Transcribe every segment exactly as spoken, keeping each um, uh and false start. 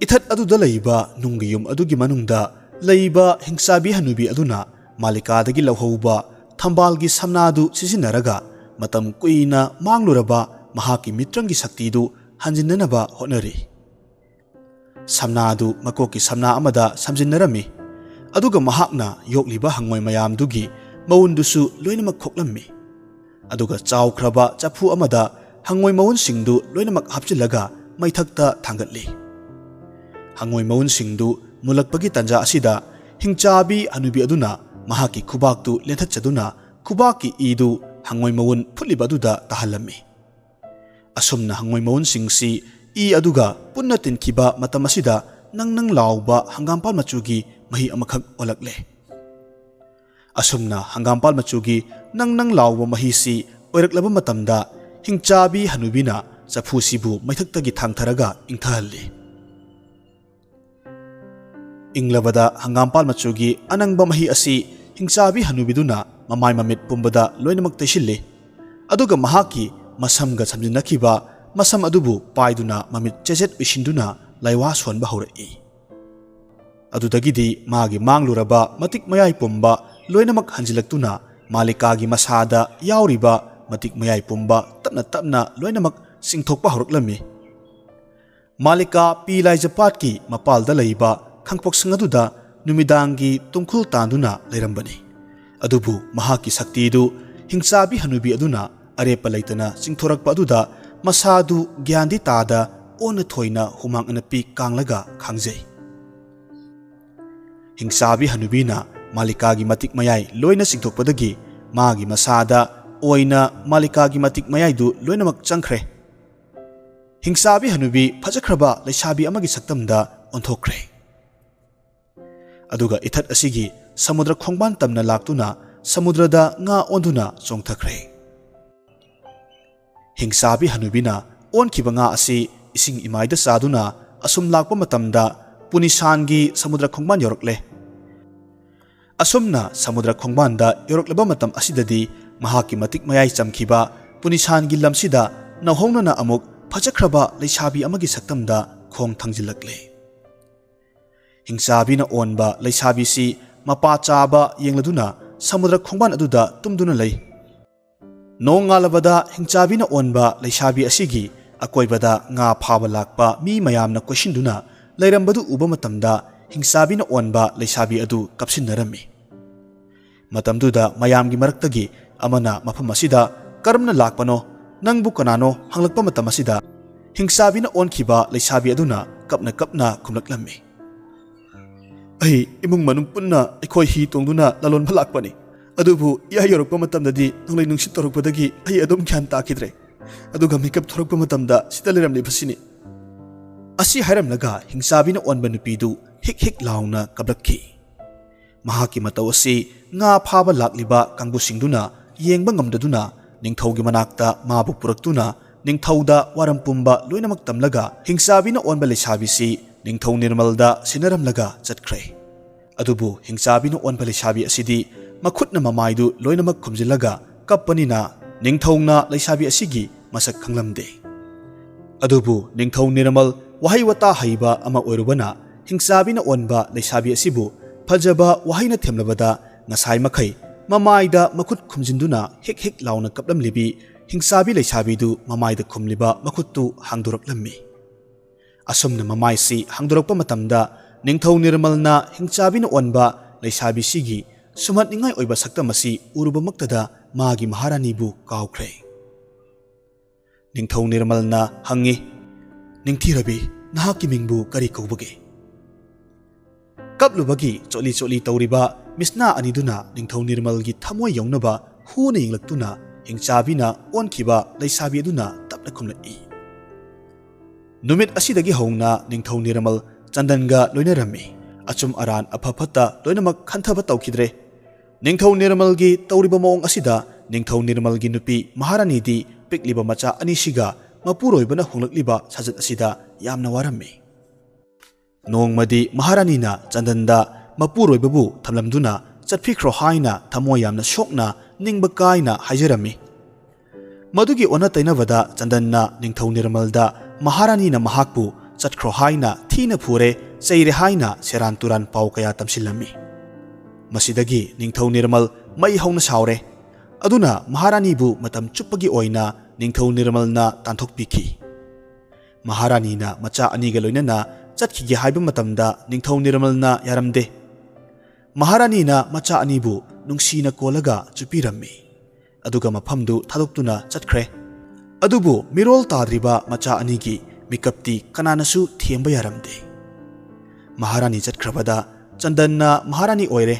ꯏꯊꯠ ꯑꯗꯨꯗ ꯂꯩꯕ ꯅꯨꯡꯒꯤ ꯌꯨꯝ ꯑꯗꯨꯒꯤ ꯃꯅꯨꯡꯗ ꯂꯩꯕ ꯍꯤꯡꯆꯥꯕꯤ ꯍꯅꯨꯕꯤ ꯑꯗꯨꯅ ꯃꯥꯂꯤꯀꯥꯗꯒꯤ ꯂꯧꯍꯧꯕ ꯊꯝꯕꯥꯜꯒꯤ ꯁꯝꯅꯥꯗꯨ ꯁꯤꯖꯤꯟꯅꯔꯒ ꯃꯇꯝ ꯀꯨꯏꯅ ꯃꯥꯡꯂꯨꯔꯕ ꯃꯍꯥꯛꯀꯤ ꯃꯤꯇ꯭ꯔꯪꯒꯤ ꯁꯛꯇꯤꯗꯨ ꯍꯟꯖꯤꯟꯅꯅꯕ ꯍꯣꯠꯅꯔꯤ꯫ ꯁꯝꯅꯥ ꯑꯗꯨ ꯃꯀꯣꯛꯀꯤ ꯁꯝꯅꯥ ꯑꯃꯗ ꯁꯝꯖꯤꯟꯅꯔꯝꯃꯤ, ꯑꯗꯨꯒ ꯃꯍꯥꯛꯅ ꯌꯣꯛꯂꯤꯕ ꯍꯪꯉꯣꯏ ꯃꯌꯥꯝꯗꯨꯒꯤ ꯃꯎꯟꯗꯨꯁꯨ ꯂꯣꯏꯅꯃꯛ ꯈꯣꯛꯂꯝꯃꯤ꯫ ꯑꯗꯨꯒ ꯆꯥꯎꯈ꯭ꯔꯕ ꯆꯐꯨ ꯑꯃꯗ ꯍꯪꯉꯣꯏ ꯃꯎꯟꯁꯤꯡꯗꯨ ꯂꯣꯏꯅꯃꯛ ꯍꯥꯞꯆꯤꯜꯂꯒ ꯃꯩꯊꯛꯇ ꯊꯥꯡꯒꯠꯂꯤ꯫ ꯍꯪꯉꯣꯏ ꯃꯎꯟꯁꯤꯡꯗꯨ ꯃꯨꯜꯂꯛꯄꯒꯤ ꯇꯥꯟꯖꯥ ꯑꯁꯤꯗ ꯍꯤꯡꯆꯥꯕꯤ ꯍꯅꯨꯕꯤ ꯑꯗꯨꯅ ꯃꯍꯥꯛꯀꯤ ꯈꯨꯕꯥꯛꯇꯨ ꯂꯦꯟꯊꯠꯆꯗꯨꯅ ꯈꯨꯕꯥꯛꯀꯤ ꯏꯗꯨ ꯍꯪꯉꯣꯏ ꯃꯎꯟ ꯐꯨꯠꯂꯤꯕ ꯑꯗꯨꯗ ꯇꯥꯍꯜꯂꯝꯃꯤ꯫ ꯑꯁꯨꯝꯅ ꯍꯪꯉꯣꯏ ꯃꯎꯟꯁꯤꯡꯁꯤ ꯏ ꯑꯗꯨꯒ ꯄꯨꯟꯅ ꯇꯤꯟꯈꯤꯕ ꯃꯇꯝ ꯑꯁꯤꯗ ꯅꯪ ꯅꯪ ꯂꯥꯎꯕ ꯍꯪꯒꯥꯝꯄꯥꯜ ꯃꯆꯨꯒꯤ ꯃꯍꯤ ꯑꯃꯈꯛ ꯑꯣꯜꯂꯛꯂꯦ꯫ ꯑꯁꯨꯝꯅ ꯍꯪꯒꯥꯝꯄꯥꯜ ꯃꯆꯨꯒꯤ ꯅꯪ ꯅꯪ ꯂꯥꯎꯕ ꯃꯍꯤꯁꯤ ꯑꯣꯏꯔꯛꯂꯕ ꯃꯇꯝꯗ ꯍꯤꯡꯆꯥꯕꯤ ꯍꯅꯨꯕꯤꯅ ꯆꯐꯨꯁꯤꯕꯨ ꯃꯩꯊꯛꯇꯒꯤ ꯊꯥꯡꯊꯔꯒ ꯏꯪꯊꯍꯜꯂꯤ꯫ ꯏꯪꯂꯕꯗ ꯍꯪꯒꯥꯝꯄꯥꯜ ꯃꯆꯨꯒꯤ ꯑꯅꯪꯕ ꯃꯍꯤ ꯑꯁꯤ ꯍꯤꯡꯆꯥꯕꯤ ꯍꯅꯨꯕꯤꯗꯨꯅ ꯃꯃꯥꯏ ꯃꯃꯤꯠ ꯄꯨꯝꯕꯗ ꯂꯣꯏꯅꯃꯛ ꯇꯩꯁꯤꯜꯂꯤ꯫ ꯑꯗꯨꯒ ꯃꯍꯥꯛꯀꯤ ꯃꯁꯝꯒ ꯁꯝꯖꯤꯟꯅꯈꯤꯕ ꯃꯁꯝ ꯑꯗꯨꯕꯨ ꯄꯥꯏꯗꯨꯅ ꯃꯃꯤꯠ ꯆꯦꯖꯦꯠ ꯎꯏꯁꯤꯟꯗꯨꯅ ꯂꯥꯏꯋꯥ ꯁꯣꯟꯕ ꯍꯧꯔꯛꯏ꯫ ꯑꯗꯨꯗꯒꯤꯗꯤ ꯃꯥꯒꯤ ꯃꯥꯡꯂꯨꯔꯕ ꯃꯇꯤꯛ ꯃꯌꯥꯏ ꯄꯨꯝꯕ ꯂꯣꯏꯅꯃꯛ ꯍꯟꯖꯤꯜꯂꯛꯇꯨꯅ ꯃꯥꯂꯤꯀꯥꯒꯤ ꯃꯁꯥꯗ ꯌꯥꯎꯔꯤꯕ ꯃꯇꯤꯛ ꯃꯌꯥꯏ ꯄꯨꯝꯕ ꯇꯞꯅ ꯇꯞꯅ ꯂꯣꯏꯅꯃꯛ ꯆꯤꯡꯊꯣꯛꯄ ꯍꯧꯔꯛꯂꯝꯃꯤ꯫ ꯃꯥꯂꯤꯀꯥ ꯄꯤ ꯂꯥꯏꯖꯄꯥꯠꯀꯤ ꯃꯄꯥꯜꯗ ꯂꯩꯕ ꯈꯥꯡꯄꯣꯛꯁꯪ ꯑꯗꯨꯗ ꯅꯨꯃꯤꯗꯥꯡꯒꯤ ꯇꯨꯝꯈꯨꯜ ꯇꯥꯟꯗꯨꯅ ꯂꯩꯔꯝꯕꯅꯤ꯫ ꯑꯗꯨꯕꯨ ꯃꯍꯥꯛꯀꯤ ꯁꯛꯇꯤꯗꯨ ꯍꯤꯡꯆꯥꯕꯤ ꯍꯅꯨꯕꯤ ꯑꯗꯨꯅ ꯑꯔꯦꯞꯄ ꯂꯩꯇꯅ ꯆꯤꯡꯊꯣꯔꯛꯄ ꯑꯗꯨꯗ ꯃꯁꯥꯗꯨ ꯒ꯭ꯌꯥꯟꯗꯤ ꯇꯥꯗ ꯑꯣꯟꯅ ꯊꯣꯏꯅ ꯍꯨꯃꯥꯡ ꯑꯅꯞꯄꯤ ꯀꯥꯡꯂꯒ ꯈꯥꯡꯖꯩ꯫ ꯍꯤꯡꯆꯥꯕꯤ ꯍꯅꯨꯕꯤꯅ ꯃꯥꯂꯤꯀꯥꯒꯤ ꯃꯇꯤꯛ ꯃꯌꯥꯏ ꯂꯣꯏꯅ ꯆꯤꯡꯊꯣꯛꯄꯗꯒꯤ ꯃꯥꯒꯤ ꯃꯁꯥꯗ ꯑꯣꯏꯅ ꯃꯥꯂꯤꯀꯥꯒꯤ ꯃꯇꯤꯛ ꯃꯌꯥꯏꯗꯨ ꯂꯣꯏꯅꯃꯛ ꯆꯪꯈ꯭ꯔꯦ꯫ ꯍꯤꯡꯆꯥꯕꯤ ꯍꯅꯨꯕꯤ ꯐꯖꯈ꯭ꯔꯕ ꯂꯩꯁꯥꯕꯤ ꯑꯃꯒꯤ ꯁꯛꯇꯝꯗ ꯑꯣꯟꯊꯣꯛꯈ꯭ꯔꯦ꯫ ꯑꯗꯨꯒ ꯏꯊꯠ ꯑꯁꯤꯒꯤ ꯁꯃꯨꯗ꯭ꯔ ꯈꯣꯡꯕꯥꯟ ꯇꯝꯅ ꯂꯥꯛꯇꯨꯅ ꯁꯃꯨꯗ꯭ꯔꯗ ꯉꯥ ꯑꯣꯟꯗꯨꯅ ꯆꯣꯡꯊꯈ꯭ꯔꯦ꯫ ꯍꯤꯡꯆꯥꯕꯤ ꯍꯅꯨꯕꯤꯅ ꯑꯣꯟꯈꯤꯕ ꯉꯥ ꯑꯁꯤ ꯏꯁꯤꯡ ꯏꯃꯥꯏꯗ ꯆꯥꯗꯨꯅ ꯑꯁꯨꯝ ꯂꯥꯛꯄ ꯃꯇꯝꯗ ꯄꯨꯅꯤꯁꯥꯟꯒꯤ ꯁꯃꯨꯗ꯭ꯔ ꯈꯣꯡꯕꯥꯟ ꯌꯧꯔꯛꯂꯦ꯫ ꯑꯁꯨꯝꯅ ꯁꯃꯨꯗ꯭ꯔ ꯈꯣꯡꯕꯥꯟꯗ ꯌꯧꯔꯛꯂꯕ ꯃꯇꯝ ꯑꯁꯤꯗꯗꯤ ꯃꯍꯥꯛꯀꯤ ꯃꯇꯤꯛ ꯃꯌꯥꯏ ꯆꯝꯈꯤꯕ ꯄꯨꯅꯤꯁꯥꯟꯒꯤ ꯂꯝꯁꯤꯗ ꯅꯧꯍꯧꯅꯅ ꯑꯃꯨꯛ ꯐꯖꯈ꯭ꯔꯕ ꯂꯩꯁꯥꯕꯤ ꯑꯃꯒꯤ ꯁꯛꯇꯝꯗ ꯈꯣꯡ ꯊꯥꯡꯖꯤꯜꯂꯛꯂꯦ꯫ ꯍꯤꯡꯆꯥꯕꯤꯅ ꯑꯣꯟꯕ ꯂꯩꯁꯥꯕꯤꯁꯤ ꯃꯄꯥ ꯆꯥꯕ ꯌꯦꯡꯂꯗꯨꯅ ꯁꯃꯨꯗ꯭ꯔ ꯈꯣꯡꯕꯥꯟ ꯑꯗꯨꯗ ꯇꯨꯝꯗꯨꯅ ꯂꯩ꯫ ꯅꯣꯡ ꯉꯥꯜꯂꯕꯗ ꯍꯤꯡꯆꯥꯕꯤꯅ ꯑꯣꯟꯕ ꯂꯩꯁꯥꯕꯤ ꯑꯁꯤꯒꯤ ꯑꯀꯣꯏꯕꯗ ꯉꯥ ꯐꯥꯕ ꯂꯥꯛꯄ ꯃꯤ ꯃꯌꯥꯝꯅ ꯀꯣꯏꯁꯤꯟꯗꯨꯅ ꯂꯩꯔꯝꯕꯗꯨ ꯎꯕ ꯃꯇꯝꯗ ꯍꯤꯡꯆꯥꯕꯤꯅ ꯑꯣꯟꯕ ꯂꯩꯁꯥꯕꯤ ꯑꯗꯨ ꯀꯞꯁꯤꯟꯅꯔꯝꯃꯤ꯫ ꯃꯇꯝꯗꯨꯗ ꯃꯌꯥꯝꯒꯤ ꯃꯔꯛꯇꯒꯤ ꯑꯃꯅ ꯃꯐꯝ ꯑꯁꯤꯗ "ꯀꯔꯝꯅ ꯂꯥꯛꯄꯅꯣ? ꯅꯪꯕꯨ ꯀꯅꯥꯅꯣ?" ꯍꯪꯂꯛꯄ ꯃꯇꯝ ꯑꯁꯤꯗ ꯍꯤꯡꯆꯥꯕꯤꯅ ꯑꯣꯟꯈꯤꯕ ꯂꯩꯁꯥꯕꯤ ꯑꯗꯨꯅ ꯀꯞꯅ ꯀꯞꯅ ꯈꯨꯝꯂꯛꯂꯝꯃꯤ꯫ "ꯑꯩ ꯏꯃꯨꯡ ꯃꯅꯨꯡ ꯄꯨꯟꯅ ꯑꯩꯈꯣꯏ ꯍꯤ ꯇꯣꯡꯗꯨꯅ ꯂꯂꯣꯟꯕ ꯂꯥꯛꯄꯅꯤ꯫ ꯑꯗꯨꯕꯨ ꯏꯌꯥ ꯌꯧꯔꯛꯄ ꯃꯇꯝꯗꯗꯤ ꯅꯣꯡꯂꯩ ꯅꯨꯡꯁꯤꯠ ꯇꯧꯔꯛꯄꯗꯒꯤ ꯑꯩ ꯑꯗꯨꯝ ꯒ꯭ꯌꯥꯟ ꯇꯥꯈꯤꯗ꯭ꯔꯦ꯫ ꯑꯗꯨꯒ ꯃꯤꯀꯞ ꯊꯣꯔꯛꯄ ꯃꯇꯝꯗ ꯁꯤꯗ ꯂꯩꯔꯝꯂꯤꯕꯁꯤꯅꯤ"꯫ ꯑꯁꯤ ꯍꯥꯏꯔꯝꯂꯒ ꯍꯤꯡꯆꯥꯕꯤꯅ ꯑꯣꯟꯕ ꯅꯨꯄꯤꯗꯨ ꯍꯤꯛ ꯍꯤꯛ ꯂꯥꯎꯅ ꯀꯞꯂꯛꯈꯤ꯫ ꯃꯍꯥꯛꯀꯤ ꯃꯇꯧ ꯑꯁꯤ ꯉꯥ ꯐꯥꯕ ꯂꯥꯛꯂꯤꯕ ꯀꯥꯡꯕꯨꯁꯤꯡꯗꯨꯅ ꯌꯦꯡꯕ ꯉꯝꯗꯗꯨꯅ ꯅꯤꯡꯊꯧꯒꯤ ꯃꯅꯥꯛꯇ ꯃꯥꯕꯨ ꯄꯨꯔꯛꯇꯨꯅ ꯅꯤꯡꯊꯧꯗ ꯋꯥꯔꯝ ꯄꯨꯝꯕ ꯂꯣꯏꯅꯃꯛ ꯇꯝꯂꯒ ꯍꯤꯡꯆꯥꯕꯤꯅ ꯑꯣꯟꯕ ꯂꯩꯁꯥꯕꯤꯁꯤ ꯅꯤꯡꯊꯧ ꯅꯤꯔꯃꯜꯗ ꯁꯤꯟꯅꯔꯝꯂꯒ ꯆꯠꯈ꯭ꯔꯦ꯫ ꯑꯗꯨꯕꯨ ꯍꯤꯡꯆꯥꯕꯤꯅ ꯑꯣꯟꯕ ꯂꯩꯁꯥꯕꯤ ꯑꯁꯤꯗꯤ ꯃꯈꯨꯠꯅ ꯃꯃꯥꯏꯗꯨ ꯂꯣꯏꯅꯃꯛ ꯈꯨꯝꯖꯤꯜꯂꯒ ꯀꯞꯄꯅꯤꯅ ꯅꯤꯡꯊꯧꯅ ꯂꯩꯁꯥꯕꯤ ꯑꯁꯤꯒꯤ ꯃꯁꯛ ꯈꯪꯂꯝꯗꯦ꯫ ꯑꯗꯨꯕꯨ ꯅꯤꯡꯊꯧ ꯅꯤꯔꯃꯜ ꯋꯥꯍꯩ ꯋꯥꯇꯥ ꯍꯩꯕ ꯑꯃ ꯑꯣꯏꯔꯨꯕꯅ ꯍꯤꯡꯆꯥꯕꯤꯅ ꯑꯣꯟꯕ ꯂꯩꯁꯥꯕꯤ ꯑꯁꯤꯕꯨ ꯐꯖꯕ ꯋꯥꯍꯩꯅ ꯊꯦꯝꯂꯕꯗ ꯉꯁꯥꯏ ꯃꯈꯩ ꯃꯃꯥꯏꯗ ꯃꯈꯨꯠ ꯈꯨꯝꯖꯤꯟꯗꯨꯅ ꯍꯤꯛ ꯍꯤꯛ ꯂꯥꯎꯅ ꯀꯞꯂꯝꯂꯤꯕꯤ ꯍꯤꯡꯆꯥꯕꯤ ꯂꯩꯁꯥꯕꯤꯗꯨ ꯃꯃꯥꯏꯗ ꯈꯨꯝꯂꯤꯕ ꯃꯈꯨꯠꯇꯨ ꯍꯥꯡꯗꯣꯔꯛꯂꯝꯃꯤ꯫ ꯑꯁꯨꯝꯅ ꯃꯃꯥꯏꯁꯤ ꯍꯥꯡꯗꯣꯔꯛꯄ ꯃꯇꯝꯗ ꯅꯤꯡꯊꯧ ꯅꯤꯔꯃꯜꯅ ꯍꯤꯡꯆꯥꯕꯤꯅ ꯑꯣꯟꯕ ꯂꯩꯁꯥꯕꯤꯁꯤꯒꯤ ꯁꯨꯝꯍꯠꯅꯤꯡꯉꯥꯏ ꯑꯣꯏꯕ ꯁꯛꯇꯝ ꯑꯁꯤ ꯎꯔꯨꯕꯃꯛꯇꯗ ꯃꯥꯒꯤ ꯃꯍꯥꯔꯥꯅꯤꯕꯨ ꯀꯥꯎꯈ꯭ꯔꯦ꯫ ꯅꯤꯡꯊꯧ ꯅꯤꯔꯃꯜꯅ ꯍꯪꯉꯤ, "ꯅꯤꯡꯊꯤꯔꯕꯤ, ꯅꯍꯥꯛꯀꯤ ꯃꯤꯡꯕꯨ ꯀꯔꯤ ꯀꯧꯕꯒꯦ?" ꯀꯞꯂꯨꯕꯒꯤ ꯆꯣꯠꯂꯤ ꯆꯣꯠꯂꯤ ꯇꯧꯔꯤꯕ ꯃꯤꯠꯁꯅꯥ ꯑꯅꯤꯗꯨꯅ ꯅꯤꯡꯊꯧ ꯅꯤꯔꯃꯜꯒꯤ ꯊꯃꯣꯏ ꯌꯧꯅꯕ ꯍꯨꯅ ꯌꯦꯡꯂꯛꯇꯨꯅ ꯍꯤꯡꯆꯥꯕꯤꯅ ꯑꯣꯟꯈꯤꯕ ꯂꯩꯁꯥꯕꯤ ꯑꯗꯨꯅ ꯇꯞꯅ ꯈꯨꯝꯂꯛꯏ꯫ ꯅꯨꯃꯤꯠ ꯑꯁꯤꯗꯒꯤ ꯍꯧꯅ ꯅꯤꯡꯊꯧ ꯅꯤꯔꯃꯜ ꯆꯟꯗꯟꯒ ꯂꯣꯏꯅꯔꯝꯃꯤ꯫ ꯑꯆꯨꯝ ꯑꯔꯥꯟ, ꯑꯐ ꯐꯠꯇ ꯂꯣꯏꯅꯃꯛ ꯈꯟꯊꯕ ꯇꯧꯈꯤꯗ꯭ꯔꯦ꯫ ꯅꯤꯡꯊꯧ ꯅꯤꯔꯃꯜꯒꯤ ꯇꯧꯔꯤꯕ ꯃꯑꯣꯡ ꯑꯁꯤꯗ ꯅꯤꯡꯊꯧ ꯅꯤꯔꯃꯜꯒꯤ ꯅꯨꯄꯤ ꯃꯍꯥꯔꯥꯅꯤꯗꯤ ꯄꯤꯛꯂꯤꯕ ꯃꯆꯥ ꯑꯅꯤꯁꯤꯒ ꯃꯄꯨꯔꯣꯏꯕꯅ ꯍꯣꯡꯂꯛꯂꯤꯕ ꯁꯥꯖꯠ ꯑꯁꯤꯗ ꯌꯥꯝꯅ ꯋꯥꯔꯝꯃꯤ꯫ ꯅꯣꯡꯃꯗꯤ ꯃꯍꯥꯔꯥꯅꯤꯅ ꯆꯟꯗꯟꯗ ꯃꯄꯨꯔꯣꯏꯕꯕꯨ ꯊꯝꯂꯝꯗꯨꯅ ꯆꯠꯄꯤꯈ꯭ꯔꯣ ꯍꯥꯏꯅ ꯊꯃꯣꯏ ꯌꯥꯝꯅ ꯁꯣꯛꯅ ꯅꯤꯡꯕ ꯀꯥꯏꯅ ꯍꯥꯏꯖꯔꯝꯃꯤ꯫ ꯃꯗꯨꯒꯤ ꯑꯣꯟꯅ ꯇꯩꯅꯕꯗ ꯆꯟꯗꯟꯅ ꯅꯤꯡꯊꯧ ꯅꯤꯔꯃꯜꯗ ꯃꯍꯥꯔꯥꯅꯤꯅ ꯃꯍꯥꯛꯄꯨ ꯆꯠꯈ꯭ꯔꯣ ꯍꯥꯏꯅ ꯊꯤꯅ ꯐꯨꯔꯦ, ꯆꯩꯔꯦ ꯍꯥꯏꯅ ꯁꯦꯔꯥꯟ ꯇꯨꯔꯥꯟ ꯄꯥꯎ ꯀꯌꯥ ꯇꯝꯁꯤꯜꯂꯝꯃꯤ꯫ ꯃꯁꯤꯗꯒꯤ ꯅꯤꯡꯊꯧ ꯅꯤꯔꯃꯜ ꯃꯩ ꯍꯧꯅ ꯁꯥꯎꯔꯦ꯫ ꯑꯗꯨꯅ ꯃꯍꯥꯔꯥꯅꯤꯕꯨ ꯃꯇꯝ ꯆꯨꯞꯄꯒꯤ ꯑꯣꯏꯅ ꯅꯤꯡꯊꯧ ꯅꯤꯔꯃꯜꯅ ꯇꯥꯟꯊꯣꯛꯄꯤꯈꯤ꯫ ꯃꯍꯥꯔꯥꯅꯤꯅ ꯃꯆꯥ ꯑꯅꯤꯒ ꯂꯣꯏꯅꯅ ꯆꯠꯈꯤꯒꯦ ꯍꯥꯏꯕ ꯃꯇꯝꯗ ꯅꯤꯡꯊꯧ ꯅꯤꯔꯃꯜꯅ ꯌꯥꯔꯝꯗꯦ꯫ ꯃꯍꯥꯔꯥꯅꯤꯅ ꯃꯆꯥ ꯑꯅꯤꯕꯨ ꯅꯨꯡꯁꯤꯅ ꯀꯣꯜꯂꯒ ꯆꯨꯞꯄꯤꯔꯝꯃꯤ꯫ ꯑꯗꯨꯒ ꯃꯐꯝꯗꯨ ꯊꯥꯗꯣꯛꯇꯨꯅ ꯆꯠꯈ꯭ꯔꯦ꯫ ꯑꯗꯨꯕꯨ ꯃꯤꯔꯣꯜ ꯇꯥꯗ꯭ꯔꯤꯕ ꯃꯆꯥ ꯑꯅꯤꯒꯤ ꯃꯤꯀꯞꯇꯤ ꯀꯅꯥꯅꯁꯨ ꯊꯦꯝꯕ ꯌꯥꯔꯝꯗꯦ꯫ ꯃꯍꯥꯔꯥꯅꯤ ꯆꯠꯈ꯭ꯔꯕꯗ ꯆꯟꯗꯟꯅ ꯃꯍꯥꯔꯥꯅꯤ ꯑꯣꯏꯔꯦ꯫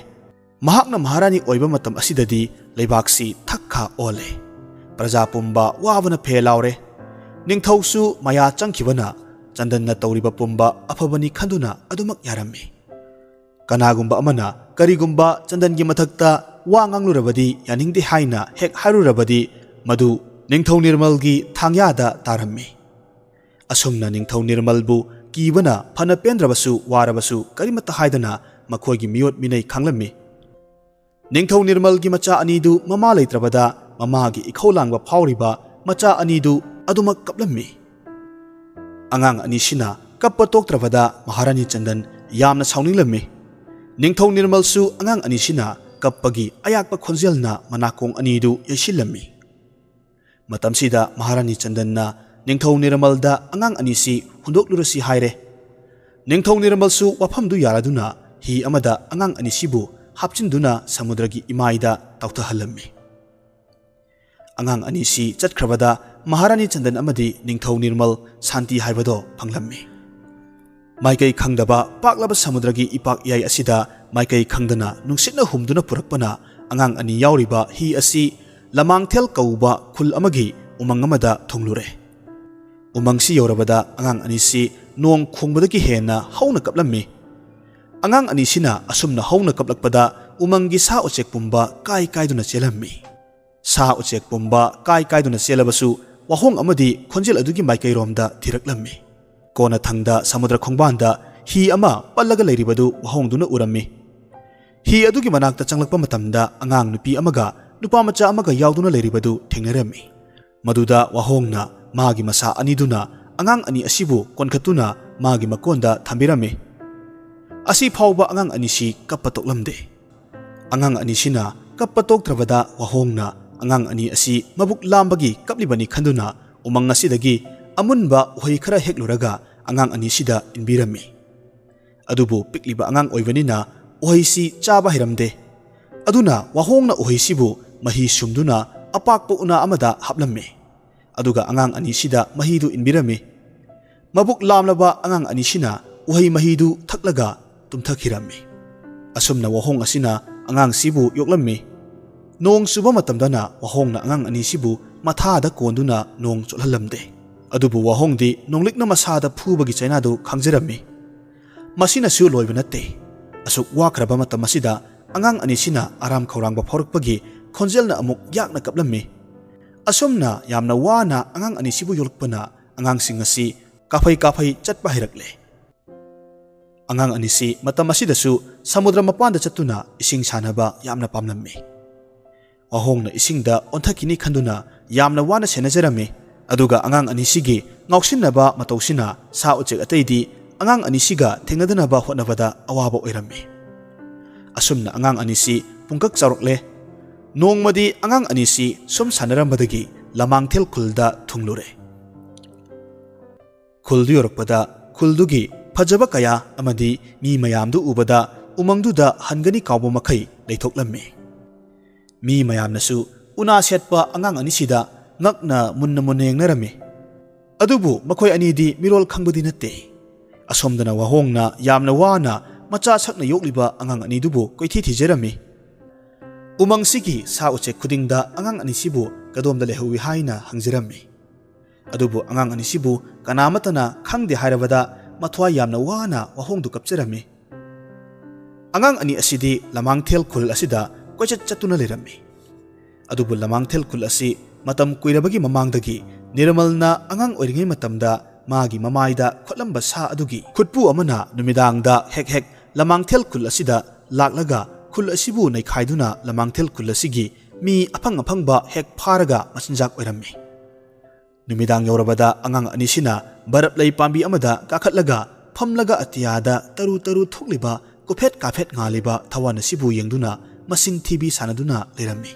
ꯃꯍꯥꯛꯅ ꯃꯍꯥꯔꯥꯅꯤ ꯑꯣꯏꯕ ꯃꯇꯝ ꯑꯁꯤꯗꯗꯤ ꯂꯩꯕꯥꯛꯁꯤ ꯊꯛꯈꯥ ꯑꯣꯜꯂꯦ꯫ ꯄ꯭ꯔꯖꯥ ꯄꯨꯝꯕ ꯋꯥꯕꯅ ꯐꯦ ꯂꯥꯎꯔꯦ꯫ ꯅꯤꯡꯊꯧꯁꯨ ꯃꯌꯥ ꯆꯪꯈꯤꯕꯅ ꯆꯟꯗꯟꯅ ꯇꯧꯔꯤꯕ ꯄꯨꯝꯕ ꯑꯐꯕꯅꯤ ꯈꯟꯗꯨꯅ ꯑꯗꯨꯃꯛ ꯌꯥꯔꯝꯃꯤ꯫ ꯀꯅꯥꯒꯨꯝꯕ ꯑꯃꯅ ꯀꯔꯤꯒꯨꯝꯕ ꯆꯟꯗꯟꯒꯤ ꯃꯊꯛꯇ ꯋꯥ ꯉꯥꯡꯂꯨꯔꯕꯗꯤ ꯌꯥꯅꯤꯡꯗꯦ ꯍꯥꯏꯅ ꯍꯦꯛ ꯍꯥꯏꯔꯨꯔꯕꯗꯤ ꯃꯗꯨ ꯅꯤꯡꯊꯧ ꯅꯤꯔꯃꯜꯒꯤ ꯊꯥꯡꯌꯥꯗ ꯇꯥꯔꯝꯃꯤ꯫ ꯑꯁꯨꯝꯅ ꯅꯤꯡꯊꯧ ꯅꯤꯔꯃꯜꯕꯨ ꯀꯤꯕꯅ ꯐꯅ ꯄꯦꯟꯗ꯭ꯔꯕꯁꯨ ꯋꯥꯔꯕꯁꯨ ꯀꯔꯤꯃꯠꯇ ꯍꯥꯏꯗꯅ ꯃꯈꯣꯏꯒꯤ ꯃꯤꯑꯣꯠ ꯃꯤꯅꯩ ꯈꯥꯡꯂꯝꯃꯤ꯫ ꯅꯤꯡꯊꯧ ꯅꯤꯔꯃꯜꯒꯤ ꯃꯆꯥ ꯑꯅꯤꯗꯨ ꯃꯃꯥ ꯂꯩꯇ꯭ꯔꯕꯗ ꯃꯃꯥꯒꯤ ꯏꯈꯧ ꯂꯥꯡꯕ ꯐꯥꯎꯔꯤꯕ ꯃꯆꯥ ꯑꯅꯤꯗꯨ ꯑꯗꯨꯃꯛ ꯀꯞꯂꯝꯃꯤ꯫ ꯑꯉꯥꯡ ꯑꯅꯤꯁꯤꯅ ꯀꯞꯄ ꯇꯣꯛꯇ꯭ꯔꯕꯗ ꯃꯍꯥꯔꯥꯅꯤ ꯆꯟꯗꯟ ꯌꯥꯝꯅ ꯁꯥꯎꯅꯤꯡꯂꯝꯃꯤ꯫ ꯅꯤꯡꯊꯧ ꯅꯤꯔꯃꯜꯁꯨ ꯑꯉꯥꯡ ꯑꯅꯤꯁꯤꯅ ꯀꯞꯄꯒꯤ ꯑꯌꯥꯛꯄ ꯈꯣꯟꯖꯦꯜꯅ ꯃꯅꯥꯀꯣꯡ ꯑꯅꯤꯗꯨ ꯌꯩꯁꯤꯜꯂꯝꯃꯤ꯫ ꯃꯇꯝꯁꯤꯗ ꯃꯍꯥꯔꯥꯅꯤ ꯆꯟꯗꯟꯅ ꯅꯤꯡꯊꯧ ꯅꯤꯔꯃꯜꯗ ꯑꯉꯥꯡ ꯑꯅꯤꯁꯤ ꯍꯨꯟꯗꯣꯛꯂꯨꯔꯁꯤ ꯍꯥꯏꯔꯦ꯫ ꯅꯤꯡꯊꯧ ꯅꯤꯔꯃꯜꯁꯨ ꯋꯥꯐꯝꯗꯨ ꯌꯥꯔꯗꯨꯅ ꯍꯤ ꯑꯃꯗ ꯑꯉꯥꯡ ꯑꯅꯤꯁꯤꯕꯨ ꯍꯥꯞꯆꯤꯟꯗꯨꯅ ꯁꯃꯨꯗ꯭ꯔꯒꯤ ꯏꯃꯥꯏꯗ ꯇꯥꯎꯊꯍꯜꯂꯝꯃꯤ꯫ ꯑꯉꯥꯡ ꯑꯅꯤꯁꯤ ꯆꯠꯈ꯭ꯔꯕꯗ ꯃꯍꯥꯔꯥꯅꯤ ꯆꯟꯗꯟ ꯑꯃꯗꯤ ꯅꯤꯡꯊꯧ ꯅꯤꯔꯃꯜ ꯁꯥꯟꯇꯤ ꯍꯥꯏꯕꯗꯣ ꯐꯪꯂꯝꯃꯤ꯫ ꯃꯥꯏꯀꯩ ꯈꯪꯗꯕ ꯄꯥꯛꯂꯕ ꯁꯃꯨꯗ꯭ꯔꯒꯤ ꯏꯄꯥꯛ ꯏꯌꯥꯏ ꯑꯁꯤꯗ ꯃꯥꯏꯀꯩ ꯈꯪꯗꯅ ꯅꯨꯡꯁꯤꯠꯅ ꯍꯨꯝꯗꯨꯅ ꯄꯨꯔꯛꯄꯅ ꯑꯉꯥꯡ ꯑꯅꯤ ꯌꯥꯎꯔꯤꯕ ꯍꯤ ꯑꯁꯤ ꯂꯃꯥꯡꯊꯦꯜ ꯀꯧꯕ ꯈꯨꯜ ꯑꯃꯒꯤ ꯎꯃꯪ ꯑꯃꯗ ꯊꯨꯡꯂꯨꯔꯦ꯫ ꯎꯃꯪꯁꯤ ꯌꯧꯔꯕꯗ ꯑꯉꯥꯡ ꯑꯅꯤꯁꯤ ꯅꯣꯡ ꯈꯣꯡꯕꯗꯒꯤ ꯍꯦꯟꯅ ꯍꯧꯅ ꯀꯞꯂꯝꯃꯤ꯫ ꯑꯉꯥꯡ ꯑꯅꯤꯁꯤꯅ ꯑꯁꯨꯝꯅ ꯍꯧꯅ ꯀꯞꯂꯛꯄꯗ ꯎꯃꯪꯒꯤ ꯁꯥ ꯎꯆꯦꯛ ꯄꯨꯝꯕ ꯀꯥꯏ ꯀꯥꯏꯗꯨꯅ ꯆꯦꯜꯂꯝꯃꯤ꯫ ꯁꯥ ꯎꯆꯦꯛ ꯄꯨꯝꯕ ꯀꯥꯏ ꯀꯥꯏꯗꯨꯅ ꯆꯦꯜꯂꯕꯁꯨ ꯋꯥꯍꯣꯡ ꯑꯃꯗꯤ ꯈꯣꯟꯖꯦꯜ ꯑꯗꯨꯒꯤ ꯃꯥꯏꯀꯩꯔꯣꯝꯗ ꯊꯤꯔꯛꯂꯝꯃꯤ꯫ ꯀꯣꯟꯅꯊꯪꯗ ꯁꯃꯨꯗ꯭ꯔ ꯈꯣꯡꯕꯥꯟꯗ ꯍꯤ ꯑꯃ ꯄꯜꯂꯒ ꯂꯩꯔꯤꯕꯗꯨ ꯋꯥꯍꯣꯡꯗꯨꯅ ꯎꯔꯝꯃꯤ꯫ ꯍꯤ ꯑꯗꯨꯒꯤ ꯃꯅꯥꯛꯇ ꯆꯪꯂꯛꯄ ꯃꯇꯝꯗ ꯑꯉꯥꯡ ꯅꯨꯄꯤ ꯑꯃꯒ ꯅꯨꯄꯥ ꯃꯆꯥ ꯑꯃꯒ ꯌꯥꯎꯗꯨꯅ ꯂꯩꯔꯤꯕꯗꯨ ꯊꯦꯡꯅꯔꯝꯃꯤ꯫ ꯃꯗꯨꯗ ꯋꯥꯍꯣꯡꯅ ꯃꯥꯒꯤ ꯃꯁꯥ ꯑꯅꯤꯗꯨꯅ ꯑꯉꯥꯡ ꯑꯅꯤ ꯑꯁꯤꯕꯨ ꯀꯣꯟꯈꯠꯇꯨꯅ ꯃꯥꯒꯤ ꯃꯀꯣꯟꯗ ꯊꯝꯕꯤꯔꯝꯃꯤ꯫ ꯑꯁꯤ ꯐꯥꯎꯕ ꯑꯉꯥꯡ ꯑꯅꯤꯁꯤ ꯀꯞꯄ ꯇꯣꯛꯂꯝꯗꯦ꯫ ꯑꯉꯥꯡ ꯑꯅꯤꯁꯤꯅ ꯀꯞꯄ ꯇꯣꯛꯇ꯭ꯔꯕꯗ ꯋꯥꯍꯣꯡꯅ ꯑꯉꯥꯡ ꯑꯅꯤ ꯑꯁꯤ ꯃꯕꯨꯛ ꯂꯥꯝꯕꯒꯤ ꯀꯞꯂꯤꯕꯅꯤ ꯈꯟꯗꯨꯅ ꯎꯃꯪ ꯑꯁꯤꯗꯒꯤ ꯑꯃꯨꯟꯕ ꯎꯍꯩ ꯈꯔ ꯍꯦꯛꯂꯨꯔꯒ ꯑꯉꯥꯡ ꯑꯅꯤꯁꯤꯗ ꯏꯟꯕꯤꯔꯝꯃꯤ꯫ ꯑꯗꯨꯕꯨ ꯄꯤꯛꯂꯤꯕ ꯑꯉꯥꯡ ꯑꯣꯏꯕꯅꯤꯅ ꯎꯍꯩꯁꯤ ꯆꯥꯕ ꯍꯩꯔꯝꯗꯦ꯫ ꯑꯗꯨꯅ ꯋꯥꯍꯣꯡꯅ ꯎꯍꯩꯁꯤꯕꯨ ꯃꯍꯤ ꯁꯨꯝꯗꯨꯅ ꯑꯄꯥꯛꯄ ꯎꯅꯥ ꯑꯃꯗ ꯍꯥꯞꯂꯝꯃꯤ꯫ ꯑꯗꯨꯒ ꯑꯉꯥꯡ ꯑꯅꯤꯁꯤꯗ ꯃꯍꯤꯗꯨ ꯏꯟꯕꯤꯔꯝꯃꯤ꯫ ꯃꯕꯨꯛ ꯂꯥꯝꯂꯕ ꯑꯉꯥꯡ ꯑꯅꯤꯁꯤꯅ ꯎꯍꯩ ꯃꯍꯤꯗꯨ ꯊꯛꯂꯒ ꯇꯨꯝꯊꯈꯤꯔꯝꯃꯤ꯫ ꯑꯁꯨꯝꯅ ꯋꯥꯍꯣꯡ ꯑꯁꯤꯅ ꯑꯉꯥꯡꯁꯤꯕꯨ ꯌꯣꯛꯂꯝꯃꯤ꯫ ꯅꯣꯡ ꯆꯨꯕ ꯃꯇꯝꯗꯅ ꯋꯥꯍꯣꯡꯅ ꯑꯉꯥꯡ ꯑꯅꯤꯁꯤꯕꯨ ꯃꯊꯥꯗ ꯀꯣꯟꯗꯨꯅ ꯅꯣꯡ ꯆꯣꯠꯍꯜꯂꯝꯗꯦ꯫ ꯑꯗꯨꯕꯨ ꯋꯥꯍꯣꯡꯗꯤ ꯅꯣꯡꯂꯤꯛꯅ ꯃꯁꯥꯗ ꯐꯨꯕꯒꯤ ꯆꯩꯅꯥꯗꯨ ꯈꯪꯖꯔꯝꯃꯤ꯫ ꯃꯁꯤꯅꯁꯨ ꯂꯣꯏꯕ ꯅꯠꯇꯦ꯫ ꯑꯁꯨꯛ ꯋꯥꯈ꯭ꯔꯕ ꯃꯇꯝ ꯑꯁꯤꯗ ꯑꯉꯥꯡ ꯑꯅꯤꯁꯤꯅ ꯑꯔꯥꯝ ꯈꯧꯔꯥꯡꯕ ꯐꯥꯎꯔꯛꯄꯒꯤ ꯈꯣꯟꯖꯦꯜꯅ ꯑꯃꯨꯛ ꯌꯥꯛꯅ ꯀꯞꯂꯝꯃꯤ꯫ ꯑꯁꯨꯝꯅ ꯌꯥꯝꯅ ꯋꯥꯅ ꯑꯉꯥꯡ ꯑꯅꯤꯁꯤꯕꯨ ꯌꯣꯛꯂꯛꯄꯅ ꯑꯉꯥꯡꯁꯤꯡ ꯑꯁꯤ ꯀꯥꯐꯩ ꯀꯥꯐꯩ ꯆꯠꯄ ꯍꯩꯔꯛꯂꯦ꯫ ꯑꯉꯥꯡ ꯑꯅꯤꯁꯤ ꯃꯇꯝ ꯑꯁꯤꯗꯁꯨ ꯁꯃꯨꯗ꯭ꯔ ꯃꯄꯥꯟꯗ ꯆꯠꯇꯨꯅ ꯏꯁꯤꯡ ꯁꯥꯟꯅꯕ ꯌꯥꯝꯅ ꯄꯥꯝꯂꯝꯃꯤ꯫ ꯋꯥꯍꯣꯡꯅ ꯏꯁꯤꯡꯗ ꯑꯣꯟꯊꯈꯤꯅꯤ ꯈꯟꯗꯨꯅ ꯌꯥꯝꯅ ꯋꯥꯅ ꯁꯦꯟꯅꯖꯔꯝꯃꯤ꯫ ꯑꯗꯨꯒ ꯑꯉꯥꯡ ꯑꯅꯤꯁꯤꯒꯤ ꯉꯥꯎꯁꯤꯟꯅꯕ ꯃꯇꯧꯁꯤꯅ ꯁꯥ ꯎꯆꯦꯛ ꯑꯇꯩꯗꯤ ꯑꯉꯥꯡ ꯑꯅꯤꯁꯤꯒ ꯊꯦꯡꯅꯗꯅꯕ ꯍꯣꯠꯅꯕꯗ ꯑꯋꯥꯕ ꯑꯣꯏꯔꯝꯃꯤ꯫ ꯑꯁꯨꯝꯅ ꯑꯉꯥꯡ ꯑꯅꯤꯁꯤ ꯄꯨꯡꯀꯛ ꯆꯥꯎꯔꯛꯂꯦ꯫ ꯅꯣꯡꯃꯗꯤ ꯑꯉꯥꯡ ꯑꯅꯤꯁꯤ ꯁꯨꯝ ꯁꯥꯟꯅꯔꯝꯕꯗꯒꯤ ꯂꯃꯥꯡꯊꯦꯜ ꯈꯨꯜꯗ ꯊꯨꯡꯂꯨꯔꯦ꯫ ꯈꯨꯜꯗꯨ ꯌꯧꯔꯛꯄꯗ ꯈꯨꯜꯗꯨꯒꯤ ꯐꯖꯕ ꯀꯌꯥ ꯑꯃꯗꯤ ꯃꯤ ꯃꯌꯥꯝꯗꯨ ꯎꯕꯗ ꯎꯃꯪꯗꯨꯗ ꯍꯟꯒꯅꯤ ꯀꯥꯎꯕ ꯃꯈꯩ ꯂꯩꯊꯣꯛꯂꯝꯃꯤ꯫ ꯃꯤ ꯃꯌꯥꯝꯅꯁꯨ ꯎꯅꯥ ꯁꯦꯠꯄ ꯑꯉꯥꯡ ꯑꯅꯤꯁꯤꯗ ꯉꯛꯅ ꯃꯨꯟꯅ ꯃꯨꯟꯅ ꯌꯦꯡꯅꯔꯝꯃꯤ꯫ ꯑꯗꯨꯕꯨ ꯃꯈꯣꯏ ꯑꯅꯤꯗꯤ ꯃꯤꯔꯣꯜ ꯈꯪꯕꯗꯤ ꯅꯠꯇꯦ꯫ ꯑꯁꯣꯝꯗꯅ ꯋꯥꯍꯣꯡꯅ ꯌꯥꯝꯅ ꯋꯥꯅ ꯃꯆꯥ ꯁꯛꯅ ꯌꯣꯛꯂꯤꯕ ꯑꯉꯥꯡ ꯑꯅꯤꯗꯨꯕꯨ ꯀꯣꯏꯊꯤ ꯊꯤꯖꯔꯝꯃꯤ꯫ ꯎꯃꯪꯁꯤꯒꯤ ꯁꯥ ꯎꯆꯦꯛ ꯈꯨꯗꯤꯡꯗ ꯑꯉꯥꯡ ꯑꯅꯤꯁꯤꯕꯨ ꯀꯗꯣꯝꯗ ꯂꯩꯍꯧꯏ ꯍꯥꯏꯅ ꯍꯪꯖꯔꯝꯃꯤ꯫ ꯑꯗꯨꯕꯨ ꯑꯉꯥꯡ ꯑꯅꯤꯁꯤꯕꯨ ꯀꯅꯥꯃꯠꯇꯅ ꯈꯪꯗꯦ ꯍꯥꯏꯔꯕꯗ ꯃꯊ꯭ꯋꯥꯏ ꯌꯥꯝꯅ ꯋꯥꯅ ꯋꯥꯍꯣꯡꯗꯨ ꯀꯞꯆꯔꯝꯃꯤ꯫ ꯑꯉꯥꯡ ꯑꯅꯤ ꯑꯁꯤꯗꯤ ꯂꯃꯥꯡꯊꯦꯜ ꯈꯨꯜ ꯑꯁꯤꯗ ꯀꯣꯏꯆꯠ ꯆꯠꯇꯨꯅ ꯂꯩꯔꯝꯃꯤ꯫ ꯑꯗꯨꯕꯨ ꯂꯃꯥꯡꯊꯦꯜ ꯈꯨꯜ ꯑꯁꯤ ꯃꯇꯝ ꯀꯨꯏꯔꯕꯒꯤ ꯃꯃꯥꯡꯗꯒꯤ ꯅꯤꯔꯃꯜꯅ ꯑꯉꯥꯡ ꯑꯣꯏꯔꯤꯉꯩ ꯃꯇꯝꯗ ꯃꯥꯒꯤ ꯃꯃꯥꯏꯗ ꯈꯣꯠꯂꯝꯕ ꯁꯥ ꯑꯗꯨꯒꯤ ꯈꯨꯠꯄꯨ ꯑꯃꯅ ꯅꯨꯃꯤꯗꯥꯡꯗ ꯍꯦꯛ ꯍꯦꯛ ꯂꯃꯥꯡꯊꯦꯜ ꯈꯨꯜ ꯑꯁꯤꯗ ꯂꯥꯛꯂꯒ ꯈꯨꯜ ꯑꯁꯤꯕꯨ ꯅꯩꯈꯥꯏꯗꯨꯅ ꯂꯃꯥꯡꯊꯦꯜ ꯈꯨꯜ ꯑꯁꯤꯒꯤ ꯃꯤ ꯑꯐꯪ ꯑꯐꯪꯕ ꯍꯦꯛ ꯐꯥꯔꯒ ꯃꯆꯤꯟꯖꯥꯛ ꯑꯣꯏꯔꯝꯃꯤ꯫ ꯅꯨꯃꯤꯗꯥꯡ ꯌꯧꯔꯕꯗ ꯑꯉꯥꯡ ꯑꯅꯤꯁꯤꯅ ꯕꯔꯞ ꯂꯩ ꯄꯥꯝꯕꯤ ꯑꯃꯗ ꯀꯥꯈꯠꯂꯒ ꯐꯝꯂꯒ ꯑꯇꯤꯌꯥꯗ ꯇꯔꯨ ꯇꯔꯨ ꯊꯣꯛꯂꯤꯕ, ꯀꯨꯐꯦꯠ ꯀꯥꯐꯦꯠ ꯉꯥꯜꯂꯤꯕ ꯊꯋꯥꯟ ꯑꯁꯤꯕꯨ ꯌꯦꯡꯗꯨꯅ ꯃꯁꯤꯡ ꯊꯤꯕꯤ ꯁꯥꯟꯅꯗꯨꯅ ꯂꯩꯔꯝꯃꯤ꯫